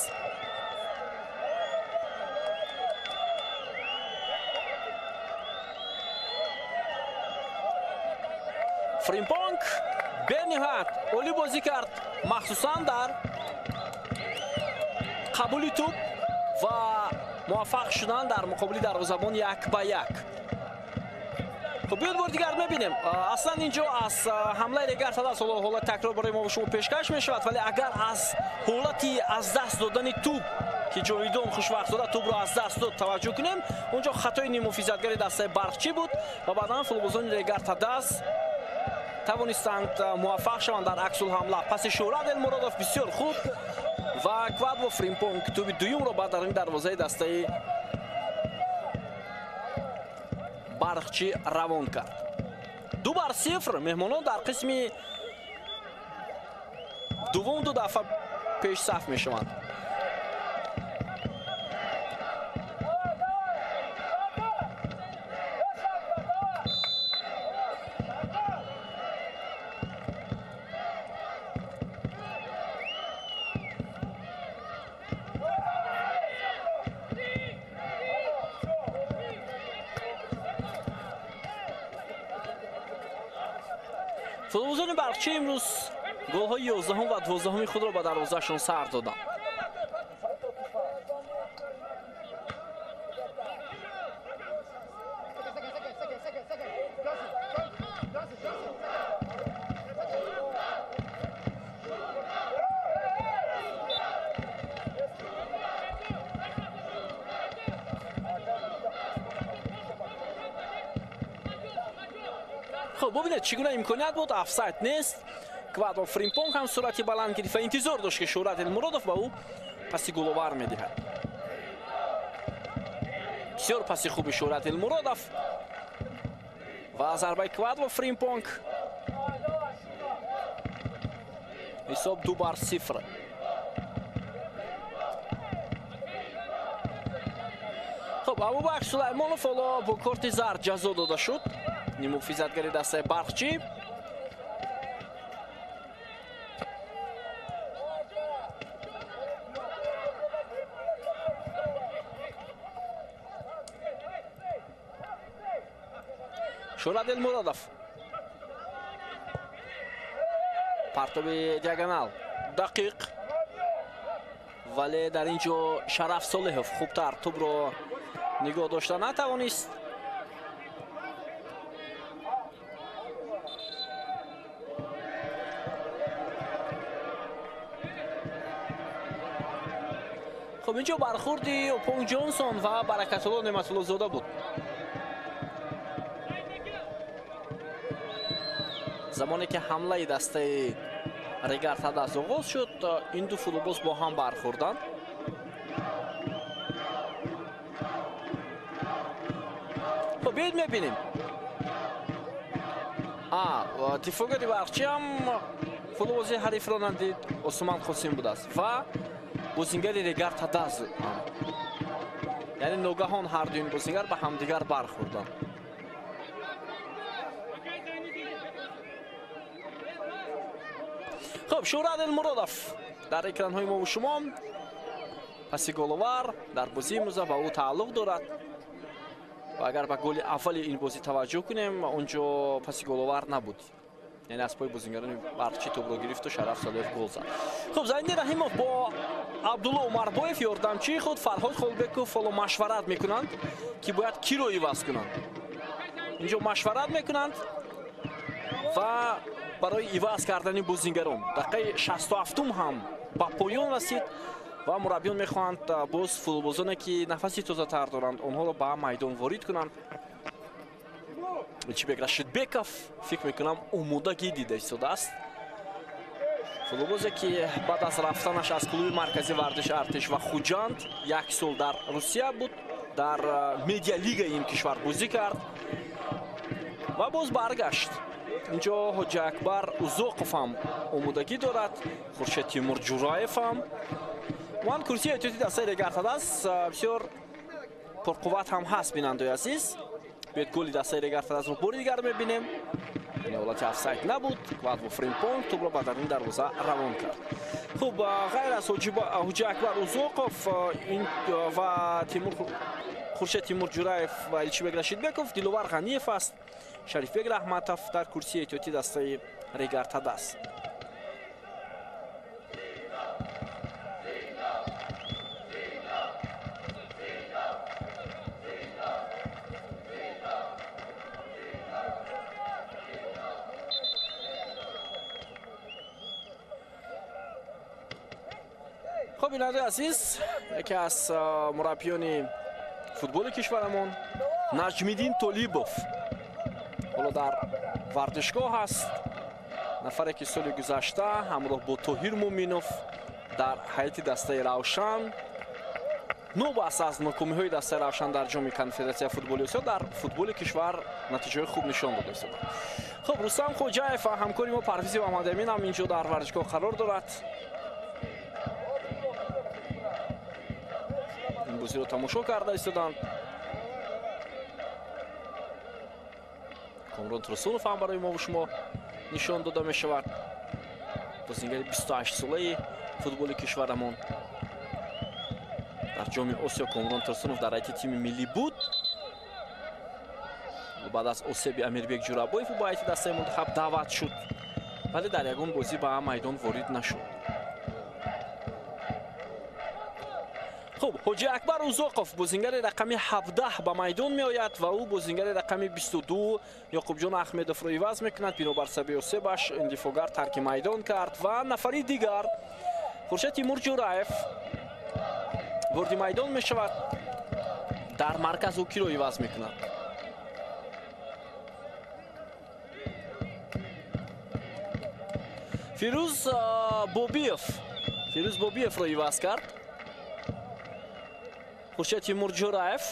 [SPEAKER 1] Фримпонг бениҳоят олӣ бозӣ кард, махсусан дар қабули тӯб ва муваффақ шудан дар муқобили дарвозабон 1-1. Хуб, биёд бори дигар мебинем. Аслан инҷо аз ҳамлаи Регар Тадас ҳолати такрор барои мо шумо пешкаш мешавад, вале агар аз ҳолати аз даст додани тӯб, ки Ҷовидон Хушвақтзода тӯбро аз даст дод, таваҷҷӯҳ кунем, онҷо хатои ниммуҳофизатгари дастаи Барқчӣ буд ва баъдан футболбозони Регар Тадас тавонистанд муваффақ шаванд дар аксулҳамла. Паси Шӯҳрат Элмуродов бисёр хуб ва Квадво Фримпонг тӯби дуюмро ба даруни дарвозаи дастаи Барқчӣ равон кард. 2-0 меҳмонон дар қисми дуввум ду дафъа пешсаф мешаванд. Футболбозони Барқчӣ имрӯз голҳои 11 ва 12 худро ба дарвозаашон сар доданд. Хуб, бубинед, чӣ гуна имконият буд, офсайд нест. Квадро Фримпонг ҳам суръати баланд гирифт ва интизор дошт, ки Шӯҳрат Элмуродов ба ӯ паси головар медиҳад. Бисёр паси хуби Шӯҳрат Элмуродов ва зарбаи Квадро Фримпонг. Ҳисоб 2-0. Хуб, Абубакр Сулаймонов ҳоло бо корти зард ҷазо дода шуд. Ниммуҳофизатгари дастаи Барқчӣ. Шӯҳрат Элмуродов партоби диагонал дақиқ, вале дар ин ҷо Шараф Солеҳов хубтар тӯбро нигоҳ дошта натавонист. Хуб, инҷо бархурди Опонг Ҷонсон ва Баракатулло Неъматуллозода буд. Замоне ки ҳамлаи дастаи Регар Тадас оғоз шуд, ин ду футболбоз бо ҳам бархӯрданд. Хуб, биёед мебинем. Дифоъгари Барқчӣ ҳам Футболбози ҳарифро надид, Усман Қосим будааст ва бозингари Регар Тадаз. Яъне ногаҳон ҳар дуи ин бозингар ба ҳамдигар бархӯрданд. Хуб, Шӯҳрат Элмуродов дар экранҳои мо ва шумо паси головар дар бозии имрӯза ба ӯ тааллуқ дорад. Ва агар ба голи аввали ин бозӣ таваҷҷӯҳ кунем, онҷо паси головар набуд. Яъне аз пои бозингарони Барқчӣ тӯбро гирифту Шараф Солиев гол зад. Хуб, Зайниддин Раҳимов бо Абдулло Умарбоев ёрдамчии худ Фарҳод Холбеков ҳоло машварат мекунанд, ки бояд киро иваз кунанд. Инҷо машварат мекунанд ва барои иваз кардани бозингарон дақиқаи 67 ҳам ба поён расид ва мураббиён мехоҳанд боз футболбозоне ки нафаси тозатар доранд, онҳоро ба майдон ворид кунанд. Элчибек Рашидбеков фикр мекунам омодагӣ дида истодааст. Футболбозе ки баъд аз рафтанаш аз клуби марказии варзиши Артиш ва Хуҷанд як сол дар Русия буд, дар медиалигаи ин кишвар бозӣ кард ва боз баргашт. Инҷо Ҳоҷи Акбар Узоқов ҳам омодагӣ дорад, Хуршед Тимур Ҷураев ҳам. Ман курсии эҳтиётии дастаи Регар Тадаз бисёр пурқувват ҳам ҳаст, бинандаои азиз. Биёед голи дастаи Регар Тадазро бори дигар мебинем. Ин ҳолати офсайд набуд. Квадво Фримпонг тӯбро ба даруни дарвоза равон кард. Хуб, ғайр аз Ҳоҷи Акбар Узоқов ва Хуршед Тимур Ҷураев ва Элчибек Рашидбеков, Диловар Ғаниев аст, Шарифбек Раҳматов дар курсии эҳтиётии дастаи Регар Тадаз. Хуб, бинандаи азиз, яке аз мураббиёни футболи кишварамон Наҷмиддин Толибов ҳоло дар варзишгоҳ аст. Нафаре ки соли гузашта ҳамроҳ бо Тоҳир Муминов дар ҳайати дастаи Равшан новобаста аз нокомиҳои дастаи Равшан дар ҷоми конфедератсияи футболи Осиё дар футболи кишвар натиҷаҳои хуб нишон дода истоданд. Хуб, Рустам Хоҷаев ва ҳамкори мо Парвизи Муҳаммадамин ҳам инҷо дар варзишгоҳ қарор дорад. Ин бозиро тамошо карда истоданд. Комрон Турсунов ҳам барои мо ва шумо нишон дода мешавад. Бозингари 28-солаи футболи кишварамон. Дар ҷоми Осиё Комрон Турсунов дар ҳайати тими миллӣ буд. Баъд аз осеби Амирбек Ҷурабоев ӯ ба ҳайати дастаи мунтахаб даъват шуд, вале дар ягон бозӣ ба майдон ворид нашуд. Хуб, Ҳоҷи Акбар Узоқов бозингари рақами 17 ба майдон меояд ва ӯ бозингари рақами 22 Ёқубҷон Аҳмедовро иваз мекунад. Бинобар сабаби осебаш ин дифоъгар тарки майдон кард ва нафари дигар Хуршед Тимур Ҷураев ворди майдон мешавад. Дар марказ ӯ киро иваз мекунад? Фирӯз Бобиев. Фирӯз Бобиевро иваз кард. Хуршед Тимур Ҷураев.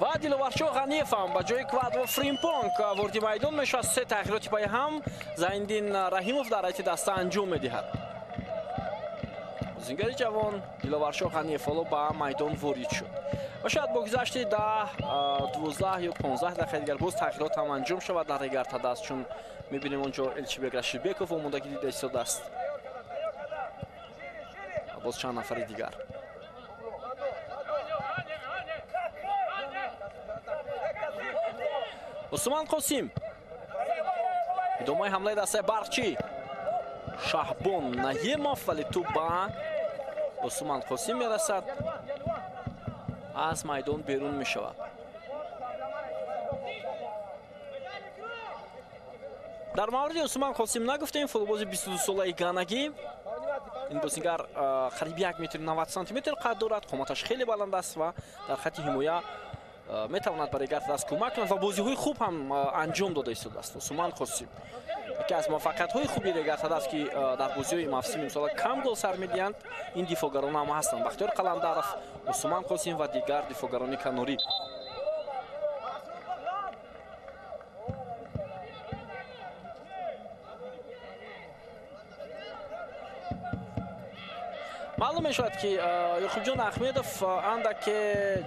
[SPEAKER 1] Ва Диловаршоҳ Ғаниев ҳам ба ҷои Квадво Фримпонг ворди майдон мешавад. Се тағйироти паи ҳам Зайниддин Раҳимов дар ҳайати даста анҷом медиҳад. Бозингари ҷавон Диловаршоҳ Ғаниев ҳоло ба майдон ворид шуд. Ва шояд бо гузашти 10, 12 ё 15 дақиқаи дигар боз тағйирот ҳам анҷом шавад дар Регар Тадаз, чун мебинем онҷо Элчибек Рашидбеков омодагӣ дида истодааст ва боз чанд нафари дигар. Усман Қосим. Идомаи ҳамлаи дастаи Барқчӣ. Шаҳбон Наемов, вале тӯб ба Усман Қосим мерасад. Аз майдон берун мешавад. Дар мавриди Усман Қосим нагуфтем, футболбози 22-солаи ганагӣ. Ин бозингар қариб 1 метр 90 сантиметр қад дорад, қоматаш хеле баланд аст ва дар хатти ҳимоя метавонад ба Регар Тадаз кӯмак кунад ва бозиҳои хуб ҳам анҷом дода истодааст. Усман Қосим Яке аз муваффақиятҳои хуби Регар-ТадАЗ, ки дар бозиҳои мавсими имсола кам гол сар медиҳанд, ин дифоъгарон ҳам ҳастанд: Бахтиёр Қаландаров, Усман Қосим ва дигар дифоъгарони канорӣ. Маълум мешавад, ки Ёқубҷон Ахмедов андаке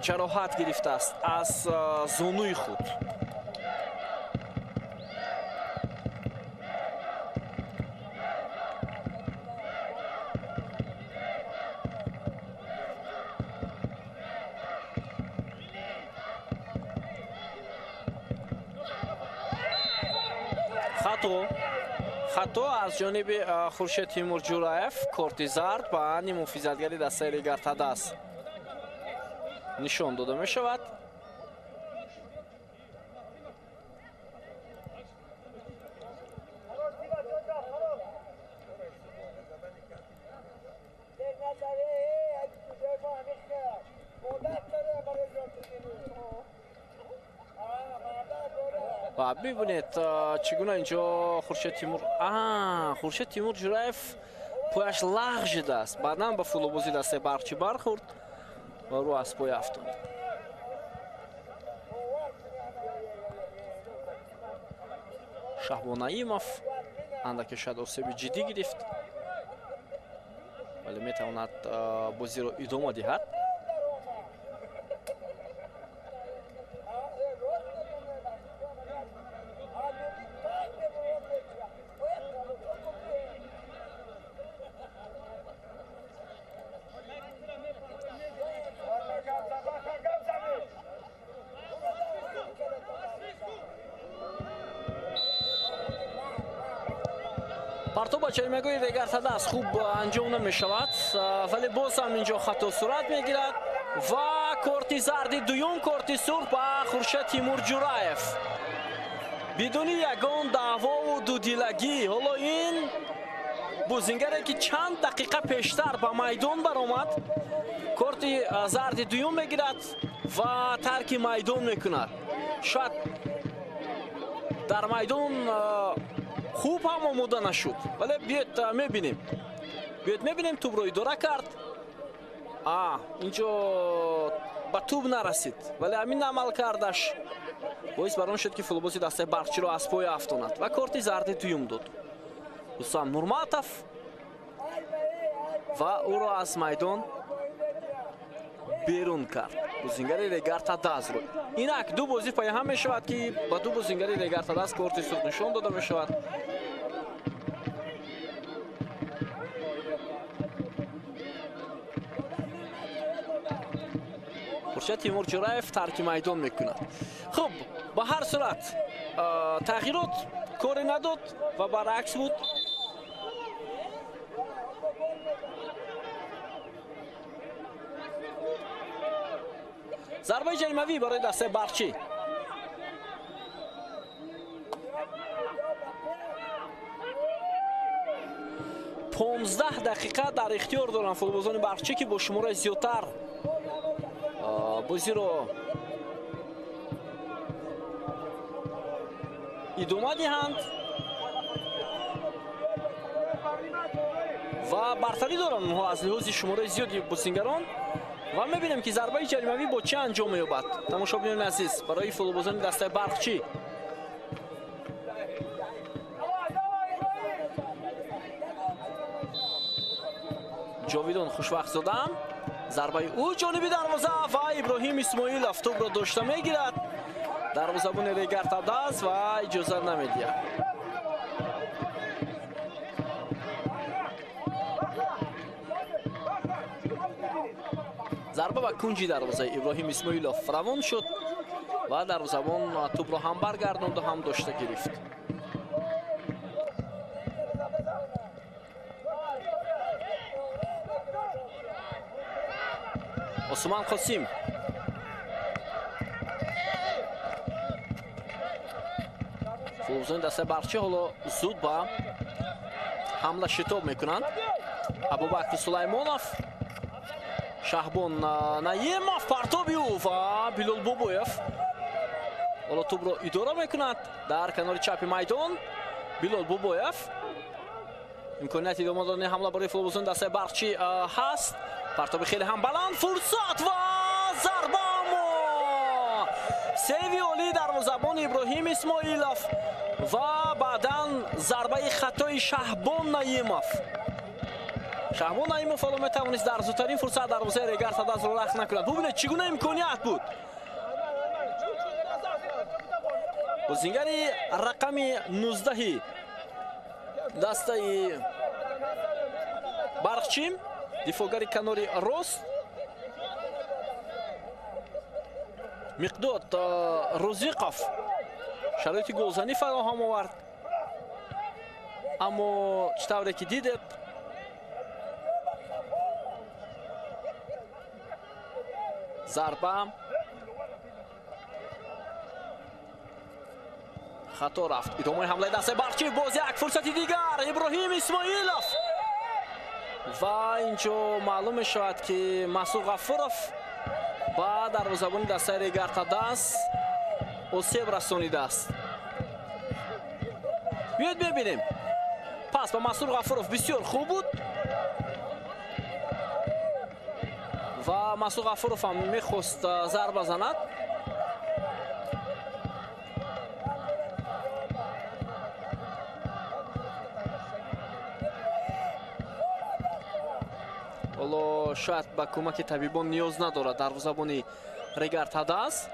[SPEAKER 1] ҷароҳат гирифтааст аз зонуи худ. Хато аз ҷониби Хуршед Тимур Ҷураев, корти зард ба нимуҳофизатгари дастаи Регар-ТадАЗ нишон дода мешавад. Ва бибинед, чӣ гуна инҷо Хуршед Тимур, Хуршед Тимур Ҷураев пояш лағжидааст, баъдан ба футболбози дастаи Барқчӣ бархӯрд ва рӯ аз пой афтод. Шаҳбон Наимов андаке шояд осеби ҷиддӣ гирифт, вале метавонад бозиро идома диҳад. Партоб ба чаримагоҳи Регар-ТадАЗ хуб анҷом намешавад, вале боз ҳам инҷо хато сурат мегирад ва корти зарди дуюм, корти сурх ба Хуршед Тимур Ҷураев. Бидуни ягон даъвову дудилагӣ. Ҳоло ин бозингаре, ки чанд дақиқа пештар ба майдон баромад, корти зарди дуюм мегирад ва тарки майдон мекунад. Шояд дар майдон хуб ҳам омода нашуд, вале биёед мебинем. Биёед мебинем, тӯбро идора кард. Инҷо ба тӯб нарасид, вале ҳамин амал кардаш боис бар он шуд, ки футболбози дастаи Барқчиро аз пой афтонад ва корти зарди дуюм дод Рустам Нурматов ва ӯро аз майдон берун кард. Бозингари Регар-ТадАЗро. Инак ду бозӣ пайҳам мешавад, ки ба ду бозингари Регар-ТадАЗ корти сурх нишон дода мешавад. Хуршед Тимур Ҷураев тарки майдон мекунад. Хуб, ба ҳар сурат тағйирот коре надод ва баръакс буд. Зарбаи ҷаримавӣ барои дастаи Барқчӣ. 15 дақиқа дар ихтиёр доранд футболбозони Барқчӣ, ки бо шумораи зиёдтар бозиро идома диҳанд ва бартарӣ доранд онҳо аз лиҳози шумораи зиёди бозингарон. Ва мебинем, ки зарбаи ҷаримавӣ бо чӣ анҷом меёбад. Тамошобинони азиз, барои футболбозони дастаи Барқчӣ. Ҷовидон Хушвақтзода, зарбаи ӯ ҷониби дарвоза ва Иброҳим Исмоилов тӯбро дошта мегирад. Дарвозабони Регар-ТадАЗ ва иҷоза намедиҳад. Зарба ба кунҷи дарвозаи Иброҳим Исмоилов равон шуд ва дарвозабон тӯбро ҳам баргардонду ҳам дошта гирифт. Усман Қосим. Футболбозони дастаи Барқчӣ ҳоло зуд ба ҳамла шитоб мекунанд. Абубакр Сулаймонов, Шаҳбон Наимов, партоби ӯ ва Билол Бобоев ҳоло тӯбро идора мекунад дар канори чапи майдон. Билол Бобоев. Имконияти идома додани ҳамла барои футболбозони дастаи Барқчӣ ҳаст. Партоби хеле ҳам баланд, фурсат ва зарба, аммо сейви олии дарвозабон Иброҳим Исмоилов ва баъдан зарбаи хатои Шаҳбон Наимов. Шаҳбон Наимов ҳоло метавонист дар зудтарин фурсат дарвозаи Регар Тадазро рахт накунад. Бубинед, чӣ гуна имконият буд. Бозингари рақами 19 дастаи Барқчӣ, дифоъгари канори рост Миқдод Розиқов шароити голзанӣ фароҳам овард, аммо чӣ тавре ки дидед, зарба хато рафт. Идомаи ҳамлаи дастаи Барқчӣ, боз як фурсати дигар, Иброҳим Исмоилов ва инҷо маълум мешавад, ки Масур Ғафуров ба дарвозабони дастаи Регар Тадаз осеб расонидааст. Биёед бибинем. Пас ба Масур Ғафуров бисёр хуб буд ва Масур Ғафуров ҳам мехост зарба занад. Ҳоло шояд ба кӯмаки табибон ниёз надорад дарвозабони Регар Тадаз.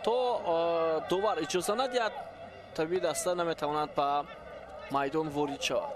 [SPEAKER 1] То довар иҷоза надиҳад, табиби даста наметавонад ба майдон ворид шавад.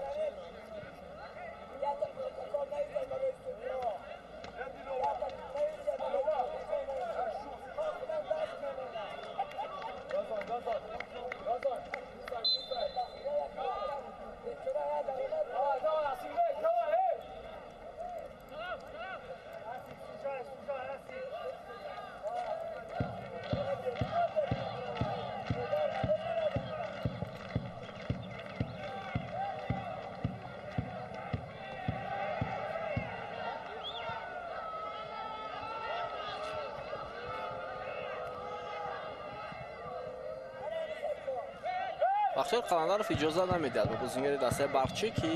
[SPEAKER 1] Бахтиёр Қаландаров иҷоза намедиҳад ба бозингари дастаи Барқчӣ, ки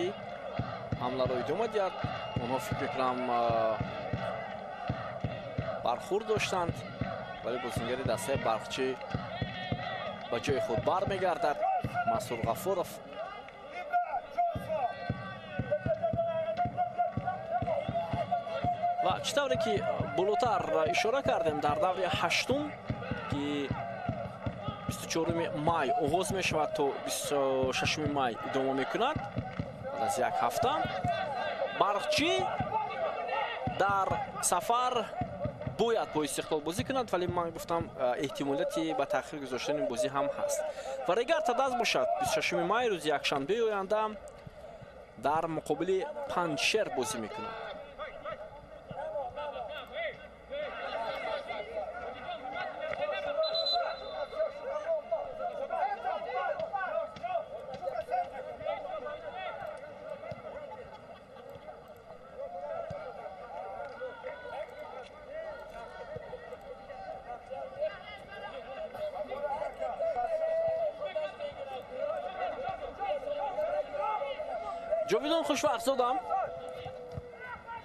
[SPEAKER 1] ҳамларо идома диҳад. Онҳо фикр мекунам бархӯрд доштанд, вале бозингари дастаи Барқчӣ ба ҷои худ бармегардад. Масур Ғафуров ва чӣ тавре ки болотар ишора кардем, дар даври ҳаштум, ки 24 май оғоз мешавад то 26 май идома мекунад, баъд аз як ҳафта Барқчӣ дар сафар бояд бо Истиқлол бозӣ кунад, вале ман гуфтам эҳтимолияти ба таъхир гузоштани бозӣ ҳам ҳаст. Ва Регар Тадаз бошад 26 май рӯзи якшанбеи оянда дар муқобили Панҷшер бозӣ мекунад. Ҷовидон Хушвақтзодам.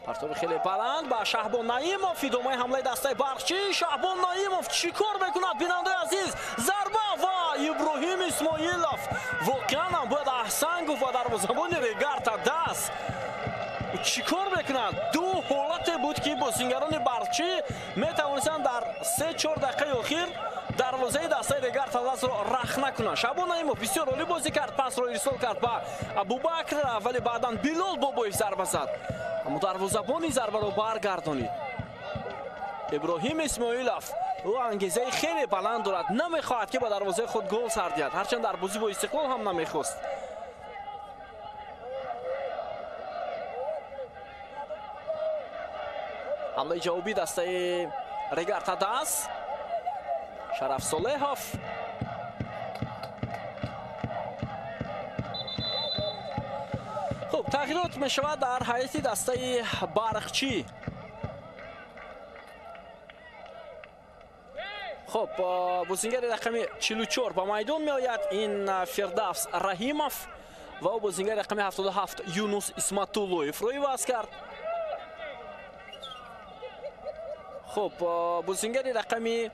[SPEAKER 1] Партоби хеле баланд ба Шаҳбон Наимов. Идомаи ҳамлаи дастаи Барқчӣ. Шаҳбон Наимов чӣ кор мекунад, бинандаи азиз? Зарба ва Иброҳим Исмоилов. Воқеан ҳам бояд аҳсан гуфт ба дарвозабони Регар Тадаз. Чӣ кор мекунад? Ду ҳолате буд, ки бозингарони Барқчӣ метавонистанд дар 3-4 дақиқаи охир дарвозаи дастаи Регар Тадазро рахт накунанд. Шаҳбон Наимов бисёр олӣ бозӣ кард, пасро ирсол кард ба Абубакр, вале баъдан Билол Бобоев зарба зад, аммо дарвозабони зарбаро баргардонид. Иброҳим Исмоилов ӯ ангезаи хеле баланд дорад, намехоҳад, ки ба дарвозаи худ гол сар диҳад, ҳарчанд дар бозӣ бо Истиқлол ҳам намехост. Ҳамлаи ҷавобии дастаи Регар Тадаз. Шараф Солеҳов. Хуб, тағйирот мешавад дар ҳайати дастаи Барқчӣ. Хуб, бозингари рақами 44 ба майдон меояд. Ин Фирдавс Раҳимов ва ӯ бозингари рақами 77 Юнус Исматуллоевро иваз кард. Хуб, бозингари рақами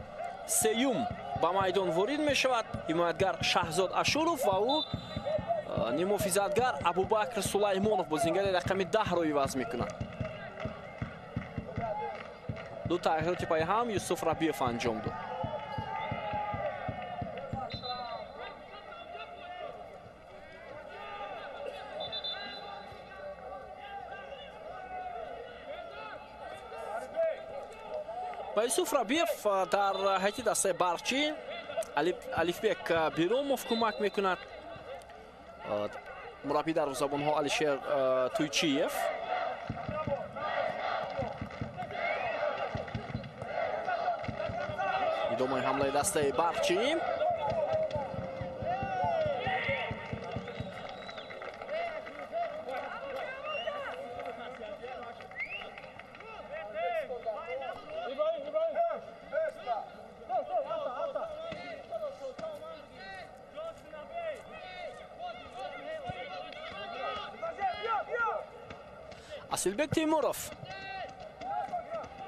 [SPEAKER 1] сеюм ба майдон ворид мешавад. Ҳимоятгар Шаҳзод Ашуров ва ӯ нимуҳофизатгар Абубакр Сулаймонов бозингари рақами 10-ро иваз мекунад. Ду тағйироти пайҳам Юсуф Рабиев анҷом дод. Ба Юсуф Рабиев дар ҳайати дастаи Барқчӣ Алифбек Биромов кӯмак мекунад. Мураббии дарвозабонҳо Алишер Туйчиев. Идомаи ҳамлаи дастаи Барқчӣ. Асилбек Тимуров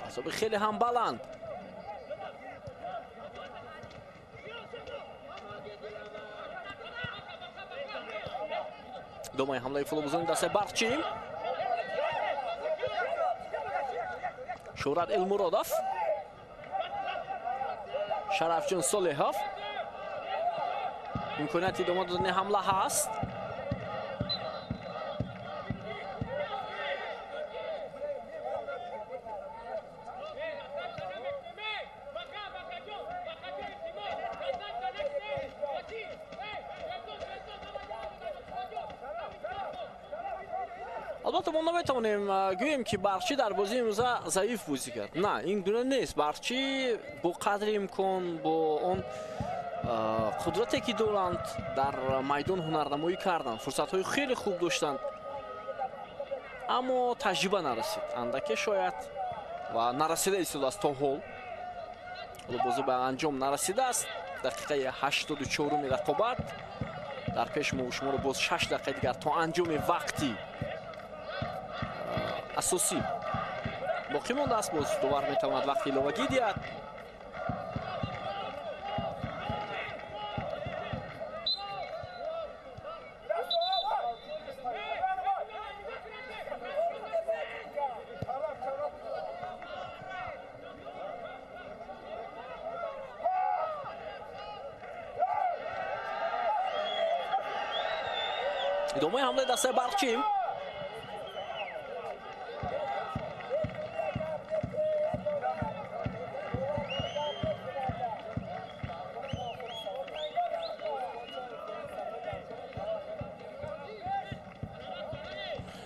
[SPEAKER 1] азоби хеле ҳам баланд. Идомаи ҳамлаи футболбозони дастаи Барқчӣ. Шӯҳрат Элмуродов, Шарафҷон Солеҳов. Имконияти идома додани ҳамла ҳаст. Албатта мо наметавонем гӯем, ки Барқчӣ дар бозии имрӯза заиф бозӣ кард. На, ин гуна нест. Барқчӣ бо қадри имкон, бо он қудрате ки доранд, дар майдон ҳунарнамоӣ карданд, фурсатҳои хеле хуб доштанд, аммо таҷриба нарасид. Андаке шояд ва нарасида истодааст то ҳол. Ҳоло бозӣ ба анҷом нарасидааст. Дақиқаи 84-уми рақобат. Дар пеш мо шуморо боз 6 дақиқаи дигар то анҷоми вақти асосӣ боқӣ мондааст. Боз довар метавонад вақти иловагӣ диҳад. Идомаи ҳамлаи дастаи Барқчӣ.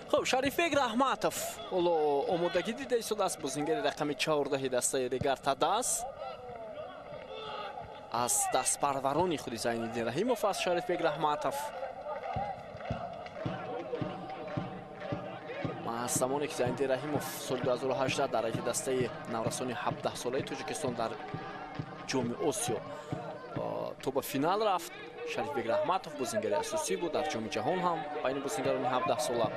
[SPEAKER 1] Хуб, Шарифбек Раҳматов ҳоло омодагӣ дида истодааст. Бозингари рақами 14 дастаи Регар-ТадАЗ аз дастпарварони худи Зайниддин Раҳимов аст. Шарифбек Раҳматов аз замоне ки Зайниддин Раҳимов соли 2018 дар ҳайати дастаи наврасони 17-солаи Тоҷикистон дар Ҷоми Осиё то ба финал рафт, Шарифбек Раҳматов бозингари асосӣ буд дар Ҷоми Ҷаҳон ҳам байни бозингарони 17-сола.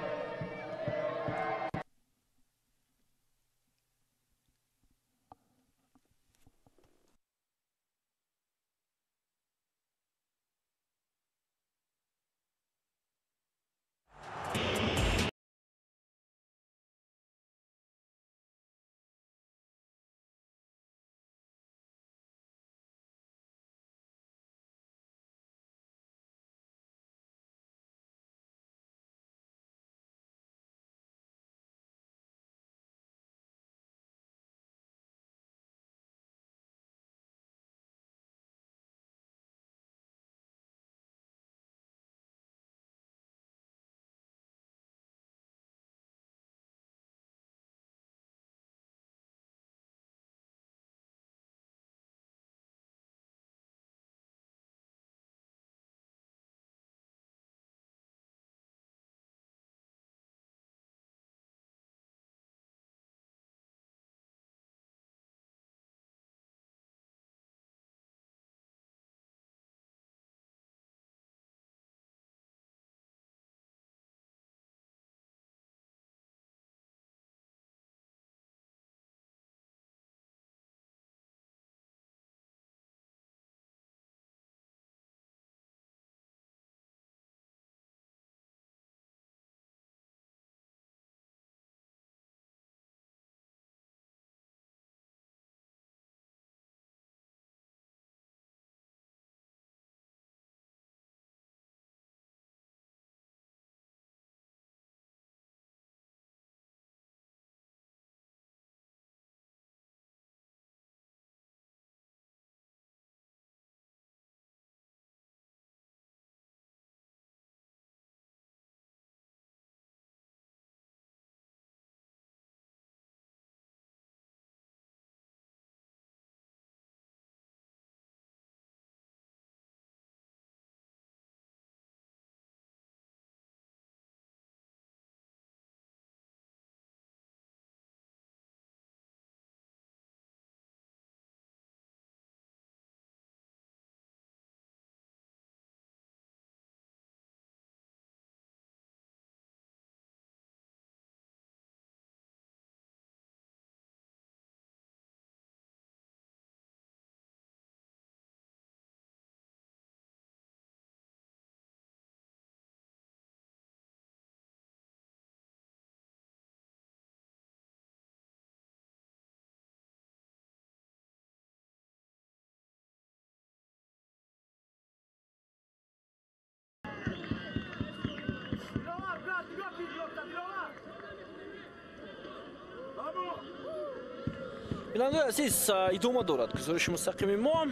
[SPEAKER 1] Бинандаи азиз, идома дорад гузориши мустақими мо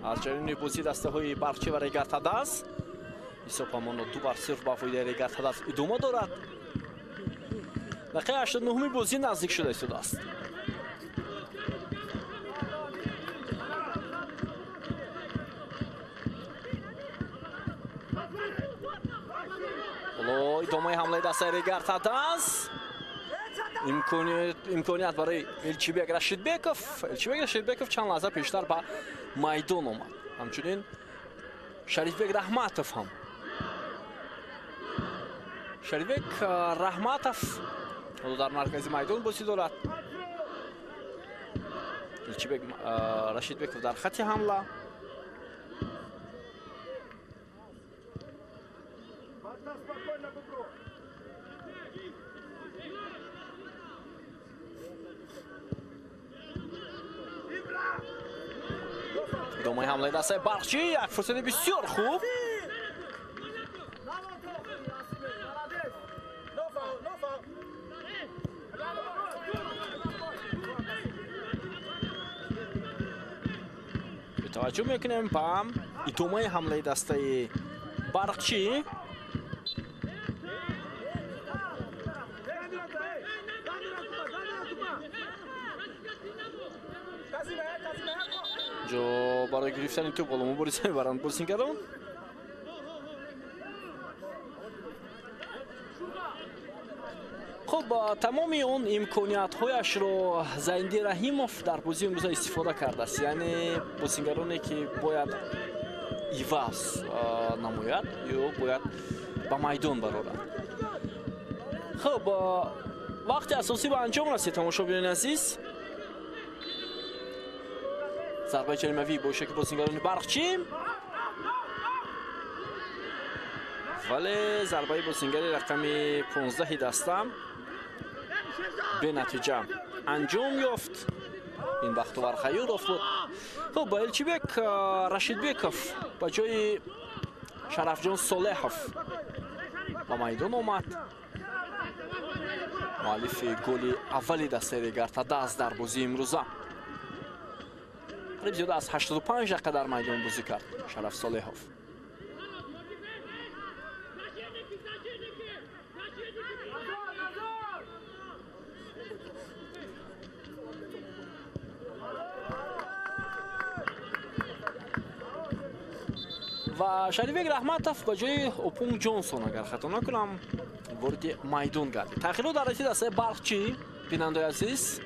[SPEAKER 1] аз ҷараёни бозии дастаҳои Барқчӣ ва Регар-ТадАЗ. Ҳисоб ҳамоно 2-0 ба фоидаи Регар-ТадАЗ идома дорад. Дақиқаи 89-уми бозӣ наздик шуда истодааст. Ҳоло идомаи ҳамлаи дастаи Регар-ТадАЗ. Имконият барои Элчибек Рашидбеков. Элчибек Рашидбеков чанд лаҳза пештар ба майдон омад. Ҳамчунин Шарифбек Раҳматов ҳам. Шарифбек Раҳматов ҳоло дар маркази майдон бозӣ дорад. Элчибек Рашидбеков дар хати ҳамла. Идомаи ҳамлаи дастаи Барқчӣ, як фурсати бисёр хуб. Таваҷҷӯҳ мекунем ба идомаи ҳамлаи дастаи Барқчӣ. Ҷо барои гирифтани тӯп ҳоло мубориза мебаранд бозингарон. Хуб, тамоми он имкониятҳояшро Зайниддин Раҳимов дар бозии имрӯза истифода кардааст. Яъне бозингароне ки бояд иваз намояд ё бояд ба майдон барорад. Хуб, вақти асосӣ ба анҷом расид, тамошобинони азиз. Зарбаи ҷаримавӣ бо шакли бозингарони Барқчӣ, вале зарбаи бозингари рақами 15 даста бенатиҷа анҷом ёфт. Ин Бахтовар Хайуров буд. Хуб, Элчибек Рашидбеков ба ҷои Шарафҷон Солеҳов ба майдон омад. Муаллифи голи аввали дастаи Регар-ТадАЗ дар бозии имрӯза. Қариб зиёда аз 85 дақиқа дар майдон бозӣ кард Шараф Солеҳов. Ва Шарифбек Раҳматов ба ҷои Опунг Ҷонсон, агар хато накунам, вориди майдон гардид. Таъхирот дар расид дастаи Барқчӣ, бинандаи азиз.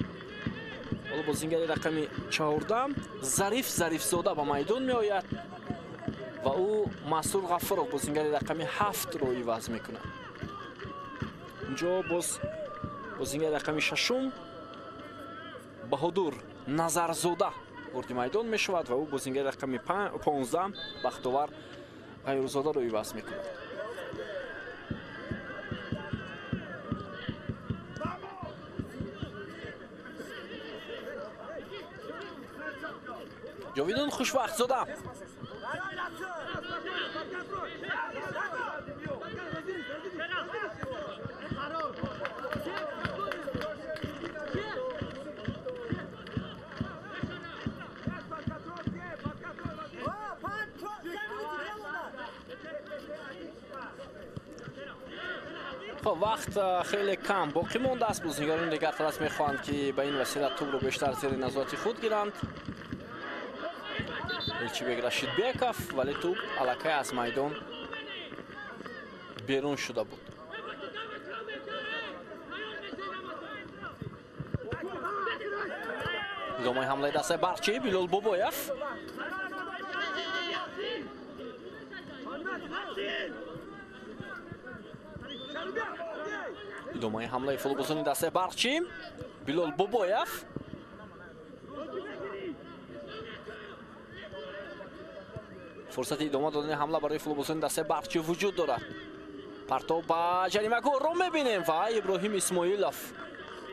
[SPEAKER 1] Ҳоло бозингари рақами 14 Зариф Зарифзода ба майдон меояд ва ӯ Масрур Ғафуров бозингари рақами 7-ро иваз мекунад. Инҷо боз бозингари рақами 6 Баҳодур Назарзода вориди майдон мешавад ва ӯ бозингари рақами 15 Бахтовар Ғайрузодаро иваз мекунад. Ҷовидон Хушвақтзода. Хоб, вақт хеле кам боқӣ мондааст. Бозингарони Регар-ТадАЗ мехоҳанд, ки ба ин васила тӯбро бештар зери назорати худ гиранд. Элчибек Рашидбеков, вале тӯб аллакай аз майдон берун шуда буд. Идомаи ҳамлаи дастаи Барқчӣ, Билол Бобоев. Идомаи ҳамлаи футболбозони дастаи Барқчӣ, Билол Бобоев. Фурсати идома додани ҳамла барои футболбозони дастаи Барқчӣ вуҷуд дорад. Партов ба ҷаримагоҳро мебинем ва Иброҳим Исмоилов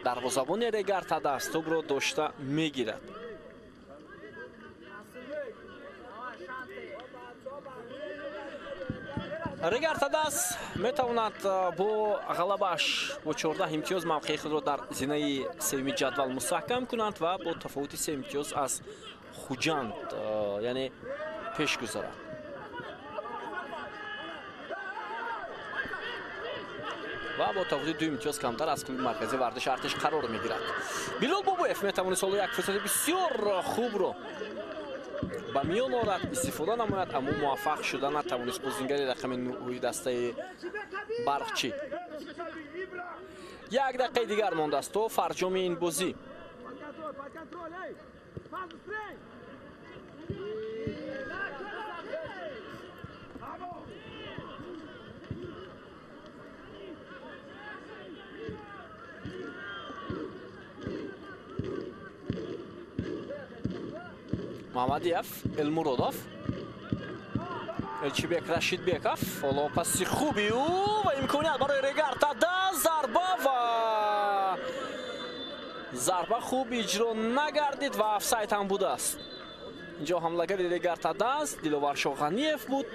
[SPEAKER 1] дарвозабони Регар-ТадАЗ тӯбро дошта мегирад. Регар Тадаз метавонад бо ғалабааш бо 14 имтиёз мавқеи худро дар зинаи сеюми ҷадвал мустаҳкам кунад ва бо тафовути 3 имтиёз аз Хуҷанд, яъне пеш гузарад. Ва бо тафовути 2 имтиёз камтар аз клуби марказии варзиши Артиш қарор мегирад. Билол Бобоев метавонист ҳоло як фурсати бисёр хубро ба миён орад, истифода намояд, аммо муваффақ шуда натавонист бозингари рақами 9 дастаи Барқчӣ. Як дақиқаи дигар мондааст то фарҷоми ин бозӣ. Мамадиев, Элмуродов, Элчибек Рашидбеков, ҳоло паси хуби ӯ ва имконият барои Регар Тадаз, зарба ва зарба хуб иҷро нагардид ва офсайд ҳам будааст. Инҷо ҳамлагари Регар Тадаз Диловаршоҳ Ғаниев буд,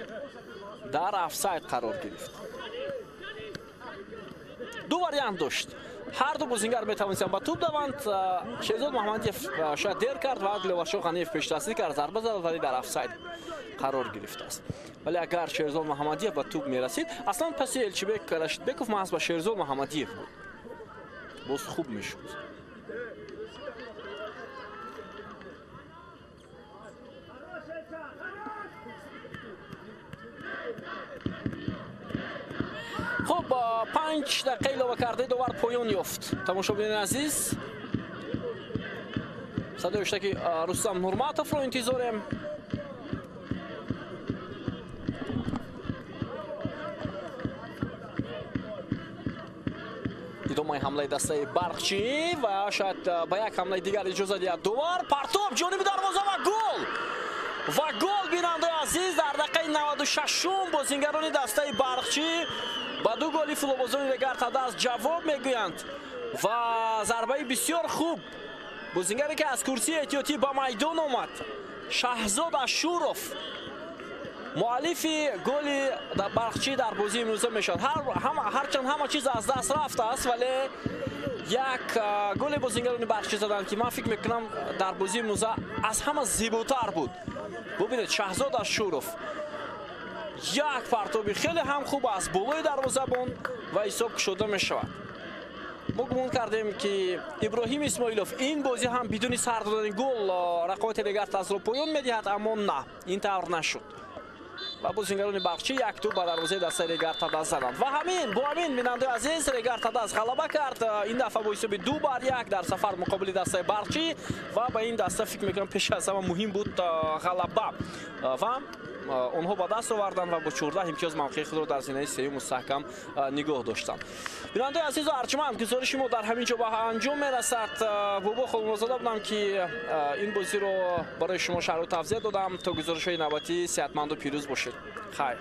[SPEAKER 1] дар офсайд қарор гирифт. Ду вариант дошт. Ҳар ду бозингар метавонистанд ба тӯб даванд. Шерзод Муҳаммадиев шояд дер кард ва Диловаршоҳ Ғаниев пешдастӣ кард, зарба зад, вале дар офсайд қарор гирифтааст. Вале агар Шерзод Муҳаммадиев ба тӯб мерасид, аслан паси Элчибек Рашидбеков маҳз ба Шерзод Муҳаммадиев буд, боз хуб мешуд. Хуб, 5 дақиқа илова кардаи довар поён ёфт. Тамошобинони азиз, садои ҳуштаки Рустам Нурматовро интизорем. Идомаи ҳамлаи дастаи Барқчӣ ва шояд ба як ҳамлаи дигар иҷоза диҳад довар. Партоб ҷониби дарвоза ва гол! Ва гол, бинандаи азиз, дар дақиқаи 96-ум бозингарони дастаи Барқчӣ ба ду голи футболбозони Регар Тадаз ҷавоб мегӯянд ва зарбаи бисёр хуб бозингаре ки аз курсии эҳтиётӣ ба майдон омад, Шаҳзод Ашуров, муаллифи голи Барқчӣ дар бозии имрӯза мешавад. Ҳарчанд ҳама чиз аз даст рафтааст, вале як голи бозингарони Барқчӣ заданд, ки ман фикр мекунам дар бозии имрӯза аз ҳама зеботар буд. Бубинед, Шаҳзод Ашуров як партоби хеле ҳам хуб аз болои дарвозабон ва ҳисоб кушода мешавад. Мо гумон кардем, ки Иброҳим Исмоилов ин бозӣ ҳам бидуни сар додани гол рақобати Регар Тазро поён медиҳад, аммо на, ин тавр нашуд. Ва бозингарони Барқчӣ як тӯб ба дарвозаи дастаи Регар Тадаз заданд. Ва ҳамин бо ҳамин, бинандаи азиз, Регар Тадаз ғалаба кард. Ин дафъа бо ҳисоби 2-1 дар сафар муқобили дастаи Барқчӣ ва ба ин даста фикр мекунам пеш аз ҳама муҳим буд ғалаба ва онҳо ба даст оварданд ва бо 14 имтиёз мавқеи худро дар зинаи сеюм мустаҳкам нигоҳ доштанд. Бинандаи азизу арҷманд, гузориши мо дар ҳамин ҷо ба анҷом мерасад. Бобо Холмурозода будам, ки ин бозиро барои шумо шарҳу тавзеҳ додам. То гузоришҳои навбатӣ сеҳатманду пирӯз бошед. Хайр.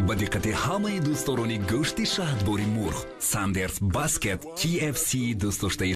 [SPEAKER 2] Ба диққати ҳамаи дӯстдорони гӯшти шаҳдбори мурғ, Сандерс Баскет KFC дӯстдоштаи